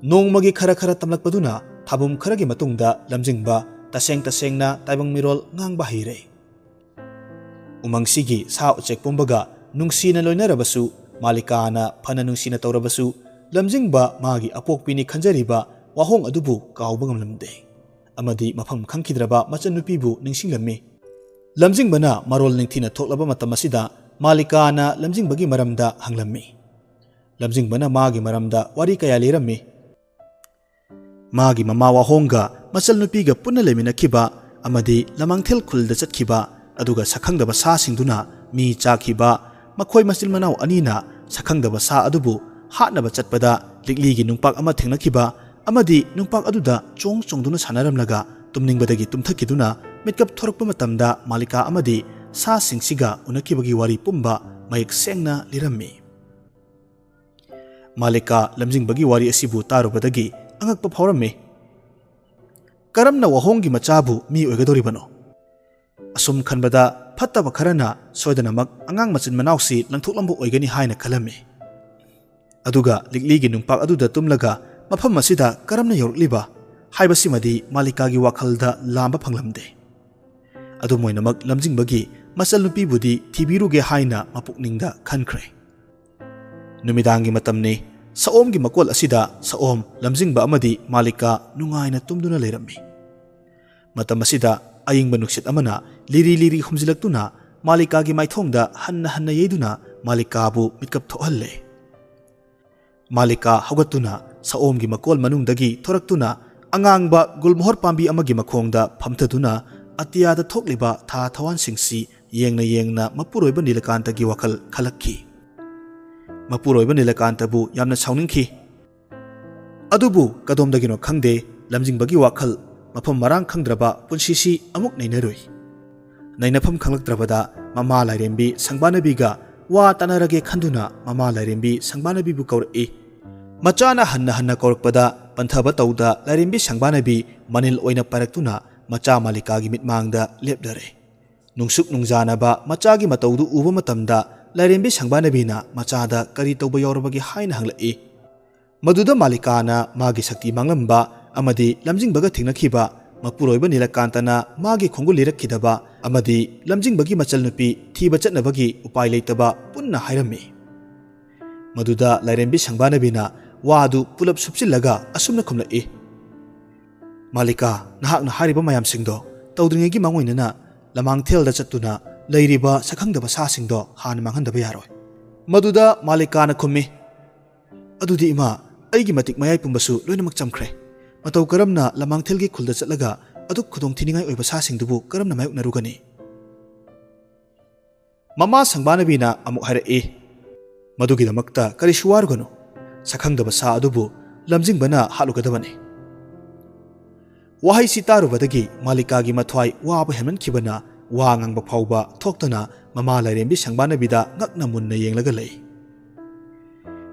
ꯅꯣꯡꯃꯒꯤ ꯈꯔ ꯈꯔ ꯇꯝꯂꯛꯄꯗꯨꯅ ꯊꯥꯕꯨꯝ ꯈꯔꯒꯤ ꯃꯇꯨꯡꯗ ꯂꯝꯖꯤꯡꯕ ꯇꯁꯦꯡ ꯇꯁꯦꯡꯅ ꯇꯥꯏꯕꯪ ꯃꯤꯔꯣꯜ ꯉꯥꯡꯕ ꯍꯩꯔꯦ꯫ ꯎꯃꯪꯁꯤꯒꯤ ꯁꯥ ꯎꯆꯦꯛ ꯄꯨꯝꯕꯒ ꯅꯨꯡꯁꯤꯅ ꯂꯣꯏꯅꯔꯕꯁꯨ, ꯃꯥꯂꯤꯀꯥꯅ ꯐꯅ ꯅꯨꯡꯁꯤꯅ ꯇꯧꯔꯕꯁꯨ, ꯂꯝꯖꯤꯡꯕ ꯃꯥꯒꯤ ꯑꯄꯣꯛꯄꯤꯅꯤ ꯈꯟꯖꯔꯤꯕ ꯋꯥꯍꯣꯡ ꯑꯗꯨꯕꯨ ꯀꯥꯎꯕ ꯉꯝꯂꯝꯗꯦ꯫ ꯑꯃꯗꯤ ꯃꯐꯝ ꯈꯪꯈꯤꯗ꯭ꯔꯕ ꯃꯆꯟꯅꯨꯄꯤꯕꯨ ꯅꯤꯡꯁꯤꯡꯂꯝꯃꯤ꯫ ꯂꯝꯖꯤꯡꯕꯅ ꯃꯔꯣꯜ ꯅꯤꯡꯊꯤꯅ ꯊꯣꯛꯂꯕ ꯃꯇꯝ ꯑꯁꯤꯗ ꯃꯥꯂꯤꯀꯥꯅ ꯂꯝꯖꯤꯡꯕꯒꯤ ꯃꯔꯝꯗ ꯍꯪꯂꯝꯃꯤ꯫ ꯂꯝꯖꯤꯡꯕꯅ ꯃꯥꯒꯤ ꯃꯔꯝꯗ ꯋꯥꯔꯤ ꯀꯌꯥ ꯂꯤꯔꯝꯃꯤ꯫ ꯃꯥꯒꯤ ꯃꯃꯥ ꯋꯥꯍꯣꯡꯒ ꯃꯆꯜꯅꯨꯄꯤꯒ ꯄꯨꯟꯅ ꯂꯩꯃꯤꯟꯅꯈꯤꯕ ꯑꯃꯗꯤ ꯂꯃꯥꯡꯊꯦꯜ ꯈꯨꯜꯗ ꯆꯠꯈꯤꯕ, ꯑꯗꯨꯒ ꯁꯛꯈꯪꯗꯕ ꯁꯥꯁꯤꯡꯗꯨꯅ ꯃꯤ ꯆꯥꯈꯤꯕ, ꯃꯈꯣꯏ ꯃꯆꯤꯟ ꯃꯅꯥꯎ ꯑꯅꯤꯅ ꯁꯛꯈꯪꯗꯕ ꯁꯥ ꯑꯗꯨꯕꯨ ꯍꯥꯠꯅꯕ ꯆꯠꯄꯗ ꯂꯤꯛꯂꯤꯒꯤ ꯅꯨꯡꯄꯥꯛ ꯑꯃ ꯊꯦꯡꯅꯈꯤꯕ ꯑꯃꯗꯤ ꯅꯨꯡꯄꯥꯛ ꯑꯗꯨꯗ ꯆꯣꯡ ꯆꯣꯡꯗꯨꯅ ꯁꯥꯟꯅꯔꯝꯂꯒ ꯇꯨꯝꯅꯤꯡꯕꯗꯒꯤ ꯇꯨꯝꯊꯈꯤꯗꯨꯅ ꯃꯤꯠꯀꯞ ꯊꯣꯔꯛꯄ ꯃꯇꯝꯗ ꯃꯥꯂꯤꯀꯥ ꯑꯃꯗꯤ ꯁꯥꯁꯤꯡꯁꯤꯒ ꯎꯅꯈꯤꯕꯒꯤ ꯋꯥꯔꯤ ꯄꯨꯝꯕ ꯃꯌꯦꯛ ꯁꯦꯡꯅ ꯂꯤꯔꯝꯃꯤ꯫ ꯃꯥꯂꯤꯀꯥ ꯂꯝꯖꯤꯡꯕꯒꯤ ꯋꯥꯔꯤ ꯑꯁꯤꯕꯨ ꯇꯥꯔꯨꯕꯗꯒꯤ ꯑꯉꯛꯄ ꯐꯥꯎꯔꯝꯃꯤ꯫ ꯀꯔꯝꯅ ꯋꯥꯍꯣꯡꯒꯤ ꯃꯆꯥꯕꯨ ꯃꯤ ꯑꯣꯏꯒꯗꯧꯔꯤꯕꯅꯣ? ꯑꯁꯨꯝ ꯈꯟꯕꯗ ꯐꯠꯇꯕ ꯈꯔꯅ ꯁꯣꯏꯗꯅꯃꯛ ꯑꯉꯥꯡ ꯃꯆꯤꯟ ꯃꯅꯥꯎꯁꯤ ꯂꯪꯊꯣꯛꯂꯝꯕ ꯑꯣꯏꯒꯅꯤ ꯍꯥꯏꯅ ꯈꯜꯂꯝꯃꯤ꯫ ꯑꯗꯨꯒ ꯂꯤꯛꯂꯤꯒꯤ ꯅꯨꯡꯄꯥꯛ ꯑꯗꯨꯗ ꯇꯨꯝꯂꯒ ꯃꯐꯝ ꯑꯁꯤꯗ ꯀꯔꯝꯅ ꯌꯧꯔꯛꯂꯤꯕ ꯍꯥꯏꯕꯁꯤꯃꯗꯤ ꯃꯥꯂꯤꯀꯥꯒꯤ ꯋꯥꯈꯜꯗ ꯂꯥꯝꯕ ꯐꯪꯂꯝꯗꯦ꯫ ꯑꯗꯨꯝ ꯑꯣꯏꯅꯃꯛ ꯂꯝꯖꯤꯡꯕꯒꯤ ꯃꯆꯜꯅꯨꯄꯤꯕꯨꯗꯤ ꯊꯤꯕꯤꯔꯨꯒꯦ ꯍꯥꯏꯅ ꯃꯄꯨꯛꯅꯤꯡꯗ ꯈꯟꯈ꯭ꯔꯦ꯫ ꯅꯨꯃꯤꯗꯥꯡꯒꯤ ꯃꯇꯝꯅꯤ꯫ ꯁꯑꯣꯝꯒꯤ ꯃꯀꯣꯜ ꯑꯁꯤꯗ ꯁꯑꯣꯝ, ꯂꯝꯖꯤꯡꯕ ꯑꯃꯗꯤ ꯃꯥꯂꯤꯀꯥ ꯅꯨꯡꯉꯥꯏꯅ ꯇꯨꯝꯗꯨꯅ ꯂꯩꯔꯝꯃꯤ꯫ ꯃꯇꯝ ꯑꯁꯤꯗ ꯑꯏꯪꯕ ꯅꯨꯡꯁꯤꯠ ꯑꯃꯅ ꯂꯤꯔꯤ ꯂꯤꯔꯤ ꯍꯨꯝꯖꯤꯜꯂꯛꯇꯨꯅ ꯃꯥꯂꯤꯀꯥꯒꯤ ꯃꯥꯏꯊꯣꯡꯗ ꯍꯟꯅ ꯍꯟꯅ ꯌꯩꯗꯨꯅ ꯃꯥꯂꯤꯀꯥꯕꯨ ꯃꯤꯠꯀꯞ ꯊꯣꯛꯍꯜꯂꯦ꯫ ꯃꯥꯂꯤꯀꯥ ꯍꯧꯒꯠꯇꯨꯅ ꯁꯑꯣꯝꯒꯤ ꯃꯀꯣꯜ ꯃꯅꯨꯡꯗꯒꯤ ꯊꯣꯔꯛꯇꯨꯅ ꯑꯉꯥꯡꯕ ꯒꯨꯜꯃꯣꯍꯣꯔ ꯄꯥꯝꯕꯤ ꯑꯃꯒꯤ ꯃꯈꯣꯡꯗ ꯐꯝꯊꯗꯨꯅ ꯑꯇꯤꯌꯥꯗ ꯊꯣꯛꯂꯤꯕ ꯊꯥ ꯊꯋꯥꯟꯁꯤꯡꯁꯤ ꯌꯦꯡꯅ ꯌꯦꯡꯅ ꯃꯄꯨꯔꯣꯏꯕ ꯅꯤꯂꯀꯥꯟꯇꯒꯤ ꯋꯥꯈꯜ ꯈꯜꯂꯛꯈꯤ꯫ ꯃꯄꯨꯔꯣꯏꯕ ꯅꯤꯂꯀꯥꯟꯇꯕꯨ ꯌꯥꯝꯅ ꯁꯥꯎꯅꯤꯡꯈꯤ꯫ ꯑꯗꯨꯕꯨ ꯀꯗꯣꯝꯗꯒꯤꯅꯣ ꯈꯪꯗꯦ, ꯂꯝꯖꯤꯡꯕꯒꯤ ꯋꯥꯈꯜ ꯃꯐꯝ ꯃꯔꯥꯡ ꯈꯪꯗ꯭ꯔꯕ ꯄꯨꯟꯁꯤꯁꯤ ꯑꯃꯨꯛ ꯅꯩꯅꯔꯨꯏ꯫ ꯅꯩꯅꯐꯝ ꯈꯪꯂꯛꯇ꯭ꯔꯕꯗ ꯃꯃꯥ ꯂꯥꯏꯔꯦꯝꯕꯤ ꯁꯪꯕꯥꯅꯕꯤꯒ ꯋꯥ ꯇꯥꯅꯔꯒꯦ ꯈꯟꯗꯨꯅ ꯃꯃꯥ ꯂꯥꯏꯔꯦꯝꯕꯤ ꯁꯪꯕꯥꯅꯕꯤꯕꯨ ꯀꯧꯔꯛꯏ꯫ ꯃꯆꯥꯅ ꯍꯟꯅ ꯍꯟꯅ ꯀꯧꯔꯛꯄꯗ ꯄꯟꯊꯕ ꯇꯧꯗ ꯂꯥꯏꯔꯦꯝꯕꯤ ꯁꯪꯕꯥꯅꯕꯤ ꯃꯅꯤꯜ ꯑꯣꯏꯅ ꯄꯥꯏꯔꯛꯇꯨꯅ ꯃꯆꯥ ꯃꯥꯂꯤꯀꯥꯒꯤ ꯃꯤꯠꯃꯥꯡꯗ ꯂꯦꯞꯂꯔꯦ꯫ ꯅꯨꯡꯁꯨꯛ ꯅꯨꯡꯖꯥꯅꯕ ꯃꯆꯥꯒꯤ ꯃꯇꯧꯗꯨ ꯎꯕ ꯃꯇꯝꯗ ꯂꯥꯏꯔꯦꯝꯕꯤ ꯁꯪꯕꯥꯅꯕꯤꯅ ꯃꯆꯥꯗ ꯀꯔꯤ ꯇꯧꯕ ꯌꯥꯎꯔꯕꯒꯦ ꯍꯥꯏꯅ ꯍꯪꯂꯛꯏ꯫ ꯃꯗꯨꯗ ꯃꯥꯂꯤꯀꯥꯅ ꯃꯥꯒꯤ ꯁꯛꯇꯤ ꯃꯥꯡꯂꯝꯕ ꯑꯃꯗꯤ ꯂꯝꯖꯤꯡꯕꯒ ꯊꯦꯡꯅꯈꯤꯕ, ꯃꯄꯨꯔꯣꯏꯕ ꯅꯤꯂꯀꯥꯟꯇꯅ ꯃꯥꯒꯤ ꯈꯣꯡꯒꯨꯜ ꯂꯤꯔꯛꯈꯤꯗꯕ ꯑꯃꯗꯤ ꯂꯝꯖꯤꯡꯕꯒꯤ ꯃꯆꯜꯅꯨꯄꯤ ꯊꯤꯕ ꯆꯠꯅꯕꯒꯤ ꯎꯄꯥꯏ ꯂꯩꯇꯕ ꯄꯨꯟꯅ ꯍꯥꯏꯔꯝꯃꯤ꯫ ꯃꯗꯨꯗ ꯂꯥꯏꯔꯦꯝꯕꯤ ꯁꯪꯕꯥꯅꯕꯤꯅ ꯋꯥꯗꯨ ꯄꯨꯂꯞ ꯁꯨꯞꯆꯤꯜꯂꯒ ꯑꯁꯨꯝꯅ ꯈꯨꯝꯂꯛꯏ, "ꯃꯥꯂꯤꯀꯥ, ꯅꯍꯥꯛꯅ ꯍꯥꯏꯔꯤꯕ ꯃꯌꯥꯝꯁꯤꯡꯗꯣ ꯇꯧꯗ꯭ꯔꯤꯉꯩꯒꯤ ꯃꯥꯡꯑꯣꯏꯅꯅ ꯂꯃꯥꯡꯊꯦꯜꯗ ꯆꯠꯇꯨꯅ ꯂꯩꯔꯤꯕ ꯁꯛꯈꯪꯗꯕ ꯁꯥꯁꯤꯡꯗꯣ ꯍꯥꯟꯅ ꯃꯥꯡꯍꯟꯗꯕ ꯌꯥꯔꯣꯏ꯫" ꯃꯗꯨꯗ ꯃꯥꯂꯤꯀꯥꯅ ꯈꯨꯝꯃꯤ, "ꯑꯗꯨꯗꯤ ꯏꯃꯥ, ꯑꯩꯒꯤ ꯃꯇꯤꯛ ꯃꯌꯥꯏ ꯄꯨꯝꯕꯁꯨ ꯂꯣꯏꯅꯃꯛ ꯆꯝꯈ꯭ꯔꯦ꯫ ꯃꯇꯧ ꯀꯔꯝꯅ ꯂꯃꯥꯡꯊꯦꯜꯒꯤ ꯈꯨꯜꯗ ꯆꯠꯂꯒ ꯑꯗꯨꯛ ꯈꯨꯗꯣꯡ ꯊꯤꯅꯤꯡꯉꯥꯏ ꯑꯣꯏꯕ ꯁꯥꯁꯤꯡꯗꯨꯕꯨ ꯀꯔꯝꯅ ꯃꯥꯌꯣꯛꯅꯔꯨꯒꯅꯤ?" ꯃꯃꯥ ꯁꯪꯕꯥꯅꯕꯤꯅ ꯑꯃꯨꯛ ꯍꯥꯏꯔꯛꯏ, "ꯃꯗꯨꯒꯤꯗꯃꯛꯇ ꯀꯔꯤꯁꯨ ꯋꯥꯔꯨꯒꯅꯨ꯫ ꯁꯛꯈꯪꯗꯕ ꯁꯥ ꯑꯗꯨꯕꯨ ꯂꯝꯖꯤꯡꯕꯅ ꯍꯥꯠꯂꯨꯒꯗꯕꯅꯤ꯫" ꯋꯥꯍꯩꯁꯤ ꯇꯥꯔꯨꯕꯗꯒꯤ ꯃꯥꯂꯤꯀꯥꯒꯤ ꯃꯊ꯭ꯋꯥꯏ ꯋꯥꯕ ꯍꯦꯟꯃꯟꯈꯤꯕꯅ ꯋꯥ ꯉꯥꯡꯕ ꯐꯥꯎꯕ ꯊꯣꯛꯇꯅ ꯃꯃꯥ ꯂꯥꯏꯔꯦꯝꯕꯤ ꯁꯪꯕꯥꯅꯕꯤꯗ ꯉꯛꯅ ꯃꯨꯟꯅ ꯌꯦꯡꯂꯒ ꯂꯩ꯫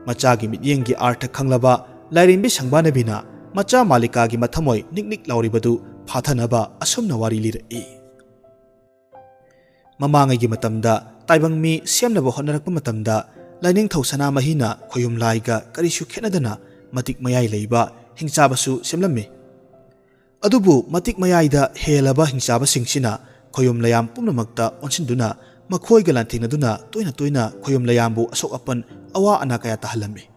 ꯃꯆꯥꯒꯤ ꯃꯤꯠꯌꯦꯡꯒꯤ ꯑꯥꯔꯊ ꯈꯪꯂꯕ ꯂꯥꯏꯔꯦꯝꯕꯤ ꯁꯪꯕꯥꯅꯕꯤꯅ ꯃꯆꯥ ꯃꯥꯂꯤꯀꯥꯒꯤ ꯃꯊꯃꯣꯏ ꯅꯤꯛ ꯅꯤꯛ ꯂꯥꯎꯔꯤꯕꯗꯨ ꯐꯥꯊꯅꯕ ꯑꯁꯨꯝꯅ ꯋꯥꯔꯤ ꯂꯤꯔꯛꯏ꯫ ꯃꯃꯥꯡꯉꯩꯒꯤ ꯃꯇꯝꯗ ꯇꯥꯏꯕꯪ ꯃꯤ ꯁꯦꯝꯅꯕ ꯍꯣꯠꯅꯔꯛꯄ ꯃꯇꯝꯗ ꯂꯥꯏꯅꯤꯡꯊꯧ ꯁꯅꯥꯃꯍꯤꯅ ꯈꯣꯌꯨꯝ ꯂꯥꯏꯒ ꯀꯔꯤꯁꯨ ꯈꯦꯠꯅꯗꯅ ꯃꯇꯤꯛ ꯃꯌꯥꯏ ꯂꯩꯕ ꯍꯤꯡꯆꯥꯕꯁꯨ ꯁꯦꯝꯂꯝꯃꯤ꯫ ꯑꯗꯨꯕꯨ ꯃꯇꯤꯛ ꯃꯌꯥꯏꯗ ꯍꯦꯜꯂꯕ ꯍꯤꯡꯆꯥꯕꯁꯤꯡꯁꯤꯅ ꯈꯣꯌꯨꯝ ꯂꯌꯥꯝ ꯄꯨꯝꯅꯃꯛꯇ ꯑꯣꯟꯁꯤꯟꯗꯨꯅ ꯃꯈꯣꯏꯒ ꯂꯥꯟꯊꯦꯡꯅꯗꯨꯅ ꯇꯣꯏꯅ ꯇꯣꯏꯅ ꯈꯣꯌꯨꯝ ꯂꯌꯥꯝꯕꯨ ꯑꯁꯣꯛ ꯑꯄꯟ ꯑꯋꯥ ꯑꯅꯥ ꯀꯌꯥ ꯇꯥꯍꯜꯂꯝꯃꯤ꯫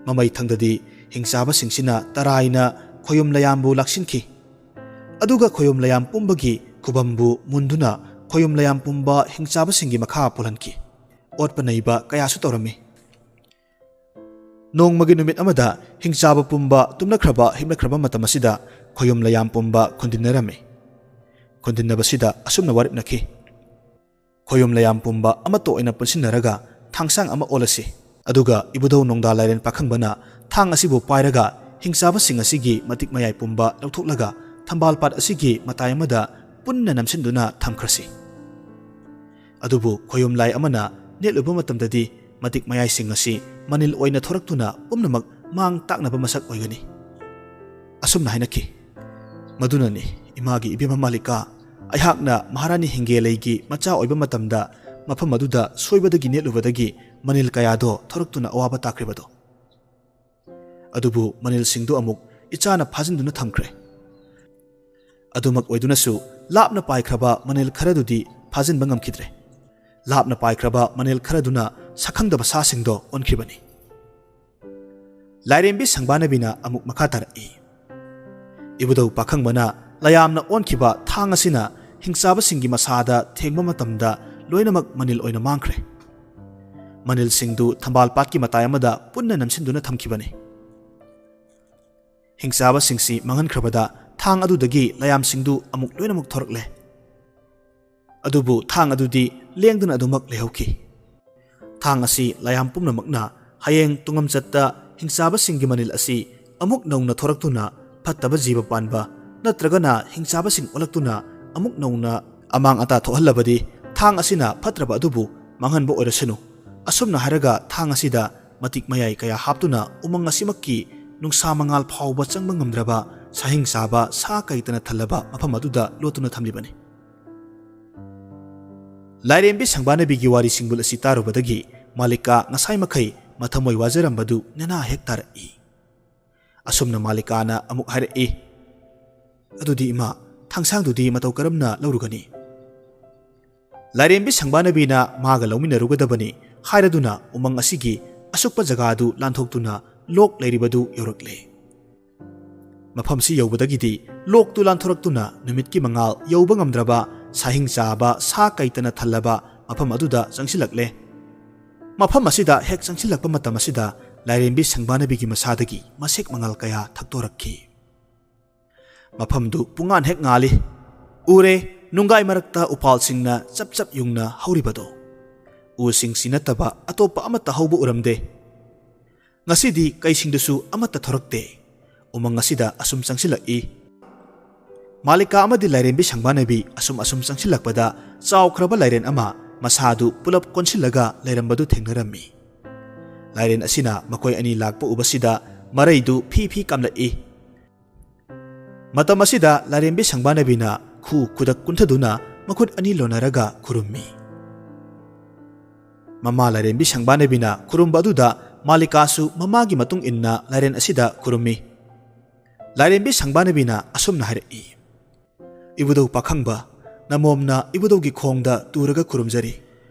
ꯃꯃꯩꯊꯪꯗꯗꯤ ꯍꯤꯡꯆꯥꯕꯁꯤꯡꯁꯤꯅ ꯇꯔꯥꯏꯅ ꯈꯣꯌꯨꯝ ꯂꯌꯥꯝꯕꯨ ꯂꯥꯛꯁꯤꯟꯈꯤ꯫ ꯑꯗꯨꯒ ꯈꯣꯌꯨꯝ ꯂꯌꯥꯝ ꯄꯨꯝꯕꯒꯤ ꯈꯨꯕꯝꯕꯨ ꯃꯨꯟꯗꯨꯅ ꯈꯣꯌꯨꯝ ꯂꯌꯥꯝ ꯄꯨꯝꯕ ꯍꯤꯡꯆꯥꯕꯁꯤꯡꯒꯤ ꯃꯈꯥ ꯄꯨꯜꯍꯟꯈꯤ꯫ ꯑꯣꯠꯄ ꯅꯩꯕ ꯀꯌꯥꯁꯨ ꯇꯧꯔꯝꯃꯤ꯫ ꯅꯣꯡꯃꯒꯤ ꯅꯨꯃꯤꯠ ꯑꯃꯗ ꯍꯤꯡꯆꯥꯕ ꯄꯨꯝꯕ ꯇꯨꯝꯅꯈ꯭ꯔꯕ ꯍꯤꯞꯅꯈ꯭ꯔꯕ ꯃꯇꯝ ꯑꯁꯤꯗ ꯈꯣꯌꯨꯝ ꯂꯌꯥꯝ ꯄꯨꯝꯕ ꯈꯨꯟꯗꯤꯟꯅꯔꯝꯃꯤ꯫ ꯈꯨꯟꯗꯤꯟꯅꯕꯁꯤꯗ ꯑꯁꯨꯝꯅ ꯋꯥꯔꯦꯞꯅꯈꯤ, "ꯈꯣꯌꯨꯝ ꯂꯌꯥꯝ ꯄꯨꯝꯕ ꯑꯃꯠꯇ ꯑꯣꯏꯅ ꯄꯨꯟꯁꯤꯟꯅꯔꯒ ꯊꯥꯡꯁꯥꯡ ꯑꯃ ꯑꯣꯜꯂꯁꯤ꯫ ꯑꯗꯨꯒ ꯏꯕꯨꯙꯧ ꯅꯣꯡꯗꯥ ꯂꯥꯏꯔꯦꯟ ꯄꯥꯈꯪꯕꯅ ꯊꯥꯡ ꯑꯁꯤꯕꯨ ꯄꯥꯏꯔꯒ ꯍꯤꯡꯆꯥꯕꯁꯤꯡ ꯑꯁꯤꯒꯤ ꯃꯇꯤꯛ ꯃꯌꯥꯏ ꯄꯨꯝꯕ ꯂꯧꯊꯣꯛꯂꯒ ꯊꯝꯕꯥꯜ ꯄꯥꯠ ꯑꯁꯤꯒꯤ ꯃꯇꯥꯏ ꯑꯃꯗ ꯄꯨꯟꯅ ꯅꯝꯁꯤꯟꯗꯨꯅ ꯊꯝꯈ꯭ꯔꯁꯤ꯫ ꯑꯗꯨꯕꯨ ꯈꯣꯌꯨꯝ ꯂꯥꯏ ꯑꯃꯅ ꯅꯦꯠꯂꯨꯕ ꯃꯇꯝꯗꯗꯤ ꯃꯇꯤꯛ ꯃꯌꯥꯏꯁꯤꯡ ꯑꯁꯤ ꯃꯅꯤꯜ ꯑꯣꯏꯅ ꯊꯣꯔꯛꯇꯨꯅ ꯄꯨꯝꯅꯃꯛ ꯃꯥꯡ ꯇꯥꯛꯅꯕ ꯃꯁꯛ ꯑꯣꯏꯒꯅꯤ꯫ ꯑꯁꯨꯝꯅ ꯍꯥꯏꯅꯈꯤ꯫ ꯃꯗꯨꯅꯅꯤ ꯏꯃꯥꯒꯤ ꯏꯕꯦꯝꯃ ꯃꯥꯂꯤꯀꯥ, ꯑꯩꯍꯥꯛꯅ ꯃꯍꯥꯔꯥꯅꯤ ꯍꯤꯡꯒꯦꯂꯩꯒꯤ ꯃꯆꯥ ꯑꯣꯏꯕ ꯃꯇꯝꯗ ꯃꯐꯝ ꯑꯗꯨꯗ ꯁꯣꯏꯕꯗꯒꯤ ꯅꯦꯠꯂꯨꯕꯗꯒꯤ ꯃꯅꯤꯜ ꯀꯌꯥꯗꯣ ꯊꯣꯔꯛꯇꯨꯅ ꯑꯋꯥꯕ ꯇꯥꯈ꯭ꯔꯤꯕꯗꯣ꯫ ꯑꯗꯨꯕꯨ ꯃꯅꯤꯜꯁꯤꯡꯗꯨ ꯑꯃꯨꯛ ꯏꯆꯥꯅ ꯐꯥꯖꯤꯟꯗꯨꯅ ꯊꯝꯈ꯭ꯔꯦ꯫ ꯑꯗꯨꯃꯛ ꯑꯣꯏꯗꯨꯅꯁꯨ ꯂꯥꯞꯅ ꯄꯥꯏꯈ꯭ꯔꯕ ꯃꯅꯤꯜ ꯈꯔꯗꯨꯗꯤ ꯐꯥꯖꯤꯟꯕ ꯉꯝꯈꯤꯗ꯭ꯔꯦ꯫ ꯂꯥꯞꯅ ꯄꯥꯏꯈ꯭ꯔꯕ ꯃꯅꯤꯜ ꯈꯔꯗꯨꯅ ꯁꯛꯈꯪꯗꯕ ꯁꯥꯁꯤꯡꯗꯣ ꯑꯣꯟꯈ꯭ꯔꯤꯕꯅꯤ꯫ ꯂꯥꯏꯔꯦꯝꯕꯤ ꯁꯪꯕꯥꯅꯕꯤꯅ ꯑꯃꯨꯛ ꯃꯈꯥ ꯇꯥꯔꯛꯏ꯫ ꯏꯕꯨꯙꯧ ꯄꯥꯈꯪꯕꯅ ꯂꯌꯥꯝꯅ ꯑꯣꯟꯈꯤꯕ ꯊꯥꯡ ꯑꯁꯤꯅ ꯍꯤꯡꯆꯥꯕꯁꯤꯡꯒꯤ ꯃꯁꯥꯗ ꯊꯦꯡꯕ ꯃꯇꯝꯗ ꯂꯣꯏꯅꯃꯛ ꯃꯅꯤꯜ ꯑꯣꯏꯅ ꯃꯥꯡꯈ꯭ꯔꯦ꯫ ꯃꯅꯤꯜꯁꯤꯡꯗꯨ ꯊꯝꯕꯥꯜ ꯄꯥꯠꯀꯤ ꯃꯇꯥꯏ ꯑꯃꯗ ꯄꯨꯟꯅ ꯅꯝꯁꯤꯟꯗꯨꯅ ꯊꯝꯈꯤꯕꯅꯤ꯫ ꯍꯤꯡꯆꯥꯕꯁꯤꯡꯁꯤ ꯃꯥꯡꯍꯟꯈ꯭ꯔꯕꯗ ꯊꯥꯡ ꯑꯗꯨꯗꯒꯤ ꯂꯌꯥꯝꯁꯤꯡꯗꯨ ꯑꯃꯨꯛ ꯂꯣꯏꯅꯃꯛ ꯊꯣꯔꯛꯂꯦ꯫ ꯑꯗꯨꯕꯨ ꯊꯥꯡ ꯑꯗꯨꯗꯤ ꯂꯦꯡꯗꯅ ꯑꯗꯨꯃꯛ ꯂꯩꯍꯧꯈꯤ꯫ ꯊꯥꯡ ꯑꯁꯤ ꯂꯌꯥꯝ ꯄꯨꯝꯅꯃꯛꯅ ꯍꯌꯦꯡ ꯇꯨꯡꯂꯝꯆꯠꯇ ꯍꯤꯡꯆꯥꯕꯁꯤꯡꯒꯤ ꯃꯅꯤꯜ ꯑꯁꯤ ꯑꯃꯨꯛ ꯅꯧꯅ ꯊꯣꯔꯛꯇꯨꯅ ꯐꯠꯇꯕ ꯖꯤꯕ ꯄꯥꯟꯕ ꯅꯠꯇ꯭ꯔꯒꯅ ꯍꯤꯡꯆꯥꯕꯁꯤꯡ ꯑꯣꯜꯂꯛꯇꯨꯅ ꯑꯃꯨꯛ ꯅꯧꯅ ꯑꯃꯥꯡ ꯑꯇꯥ ꯊꯣꯛꯍꯜꯂꯕꯗꯤ ꯊꯥꯡ ꯑꯁꯤꯅ ꯐꯠꯇ꯭ꯔꯕ ꯑꯗꯨꯕꯨ ꯃꯥꯡꯍꯟꯕ ꯑꯣꯏꯔꯁꯅꯨ꯫ ꯑꯁꯨꯝꯅ ꯍꯥꯏꯔꯒ ꯊꯥꯡ ꯑꯁꯤꯗ ꯃꯇꯤꯛ ꯃꯌꯥꯏ ꯀꯌꯥ ꯍꯥꯞꯇꯨꯅ ꯎꯃꯪ ꯑꯁꯤꯃꯛꯀꯤ ꯅꯨꯡꯁꯥ ꯃꯉꯥꯜ ꯐꯥꯎꯕ ꯆꯪꯕ ꯉꯝꯗ꯭ꯔꯕ ꯁꯥꯍꯤꯡ ꯆꯥꯕ ꯁꯥ ꯀꯩꯇꯅ ꯊꯜꯂꯕ ꯃꯐꯝ ꯑꯗꯨꯗ ꯂꯣꯠꯇꯨꯅ ꯊꯝꯂꯤꯕꯅꯤ꯫ ꯂꯥꯏꯔꯦꯝꯕꯤ ꯁꯪꯕꯥꯅꯕꯤꯒꯤ ꯋꯥꯔꯤ ꯁꯤꯡꯕꯨꯜ ꯑꯁꯤ ꯇꯥꯔꯨꯕꯗꯒꯤ ꯃꯥꯂꯤꯀꯥ ꯉꯁꯥꯏ ꯃꯈꯩ ꯃꯊꯃꯣꯏ ꯋꯥꯖꯔꯝꯕꯗꯨ ꯅꯦꯅꯥ ꯍꯦꯛ ꯇꯥꯔꯛꯏ꯫ ꯑꯁꯨꯝꯅ ꯃꯥꯂꯤꯀꯥꯅ ꯑꯃꯨꯛ ꯍꯥꯏꯔꯛꯏ, "ꯑꯗꯨꯗꯤ ꯏꯃꯥ, ꯊꯥꯡꯁꯥꯡꯗꯨꯗꯤ ꯃꯇꯧ ꯀꯔꯝꯅ ꯂꯧꯔꯨꯒꯅꯤ?" ꯂꯥꯏꯔꯦꯝꯕꯤ ꯁꯪꯕꯥꯅꯕꯤꯅ ꯃꯥꯒ ꯂꯧꯃꯤꯟꯅꯔꯨꯒꯗꯕꯅꯤ ꯍꯥꯏꯔꯗꯨꯅ ꯎꯃꯪ ꯑꯁꯤꯒꯤ ꯑꯁꯨꯛꯄ ꯖꯒꯥꯗꯨ ꯂꯥꯟꯊꯣꯛꯇꯨꯅ ꯂꯣꯛ ꯂꯩꯔꯤꯕꯗꯨ ꯌꯧꯔꯛꯂꯦ꯫ ꯃꯐꯝꯁꯤ ꯌꯧꯕꯗꯒꯤꯗꯤ ꯂꯣꯛꯇꯨ ꯂꯥꯟꯊꯣꯔꯛꯇꯨꯅ ꯅꯨꯃꯤꯠꯀꯤ ꯃꯉꯥꯜ ꯌꯧꯕ ꯉꯝꯗ꯭ꯔꯕ ꯁꯥꯍꯤꯡ ꯆꯥꯕ ꯁꯥ ꯀꯩꯇꯅ ꯊꯜꯂꯕ ꯃꯐꯝ ꯑꯗꯨꯗ ꯆꯪꯁꯤꯜꯂꯛꯂꯦ꯫ ꯃꯐꯝ ꯑꯁꯤꯗ ꯍꯦꯛ ꯆꯪꯁꯤꯜꯂꯛꯄ ꯃꯇꯝ ꯑꯁꯤꯗ ꯂꯥꯏꯔꯦꯝꯕꯤ ꯁꯪꯕꯥꯅꯕꯤꯒꯤ ꯃꯁꯥꯗꯒꯤ ꯃꯁꯦꯛ ꯃꯉꯥꯜ ꯀꯌꯥ ꯊꯛꯇꯣꯔꯛꯈꯤ꯫ ꯃꯐꯝꯗꯨ ꯄꯨꯡꯉꯥꯟ ꯍꯦꯛ ꯉꯥꯜꯂꯤ꯫ ꯎꯔꯦ, ꯅꯨꯡꯒꯥꯏ ꯃꯔꯛꯇ ꯎꯄꯥꯜꯁꯤꯡꯅ ꯆꯞ ꯆꯞ ꯌꯨꯡꯅ ꯍꯧꯔꯤꯕꯗꯣ꯫ ꯎꯁꯤꯡꯁꯤ ꯅꯠꯇꯕ ꯑꯇꯣꯞꯄ ꯑꯃꯠꯇ ꯍꯧꯕ ꯎꯔꯝꯗꯦ꯫ ꯉꯁꯤꯗꯤ ꯀꯩꯁꯤꯡꯗꯨꯁꯨ ꯑꯃꯠꯇ ꯊꯣꯔꯛꯇꯦ꯫ ꯎꯃꯪ ꯑꯁꯤꯗ ꯑꯁꯨꯝ ꯆꯪꯁꯤꯜꯂꯛꯏ꯫ ꯃꯥꯂꯤꯀꯥ ꯑꯃꯗꯤ ꯂꯥꯏꯔꯦꯝꯕꯤ ꯁꯪꯕꯥꯅꯕꯤ ꯑꯁꯨꯝ ꯑꯁꯨꯝ ꯆꯪꯁꯤꯜꯂꯛꯄꯗ, ꯆꯥꯎꯈ꯭ꯔꯕ ꯂꯥꯏꯔꯦꯟ ꯑꯃ ꯃꯁꯥꯗꯨ ꯄꯨꯂꯞ ꯀꯣꯟꯁꯤꯜꯂꯒ ꯂꯩꯔꯝꯕꯗꯨ ꯊꯦꯡꯅꯔꯝꯃꯤ꯫ ꯂꯥꯏꯔꯦꯟ ꯑꯁꯤꯅ ꯃꯈꯣꯏ ꯑꯅꯤ ꯂꯥꯛꯄ ꯎꯕꯁꯤꯗ, ꯃꯔꯩꯗꯨ ꯐꯤ ꯐꯤ ꯀꯥꯝꯂꯛꯏ꯫ ꯃꯇꯝ ꯑꯁꯤꯗ ꯂꯥꯏꯔꯦꯝꯕꯤ ꯁꯪꯕꯥꯅꯕꯤꯅ ꯈꯨ ꯈꯨꯗꯛ ꯀꯨꯟꯊꯗꯨꯅ ꯃꯈꯨꯠ ꯑꯅꯤ ꯂꯣꯟꯅꯔꯒ ꯈꯨꯔꯨꯝꯃꯤ꯫ ꯃꯃꯥ ꯂꯥꯏꯔꯦꯝꯕꯤ ꯁꯪꯕꯥꯅꯕꯤꯅ ꯈꯨꯔꯨꯝꯕ ꯑꯗꯨꯗ ꯃꯥꯂꯤꯀꯥꯁꯨ ꯃꯃꯥꯒꯤ ꯃꯇꯨꯡ ꯏꯟꯅ ꯂꯥꯏꯔꯦꯟ ꯑꯁꯤꯗ ꯈꯨꯔꯨꯝꯃꯤ꯫ ꯂꯥꯏꯔꯦꯝꯕꯤ ꯁꯪꯕꯥꯅꯕꯤꯅ ꯑꯁꯨꯝꯅ ꯍꯥꯏꯔꯛꯏ, "ꯏꯕꯨꯙꯧ ꯄꯥꯈꯪꯕ, ꯅꯃꯣꯝꯅ ꯏꯕꯨꯙꯧꯒꯤ ꯈꯣꯡꯗ ꯇꯨꯔꯒ ꯈꯨꯔꯨꯝꯖꯔꯤ꯫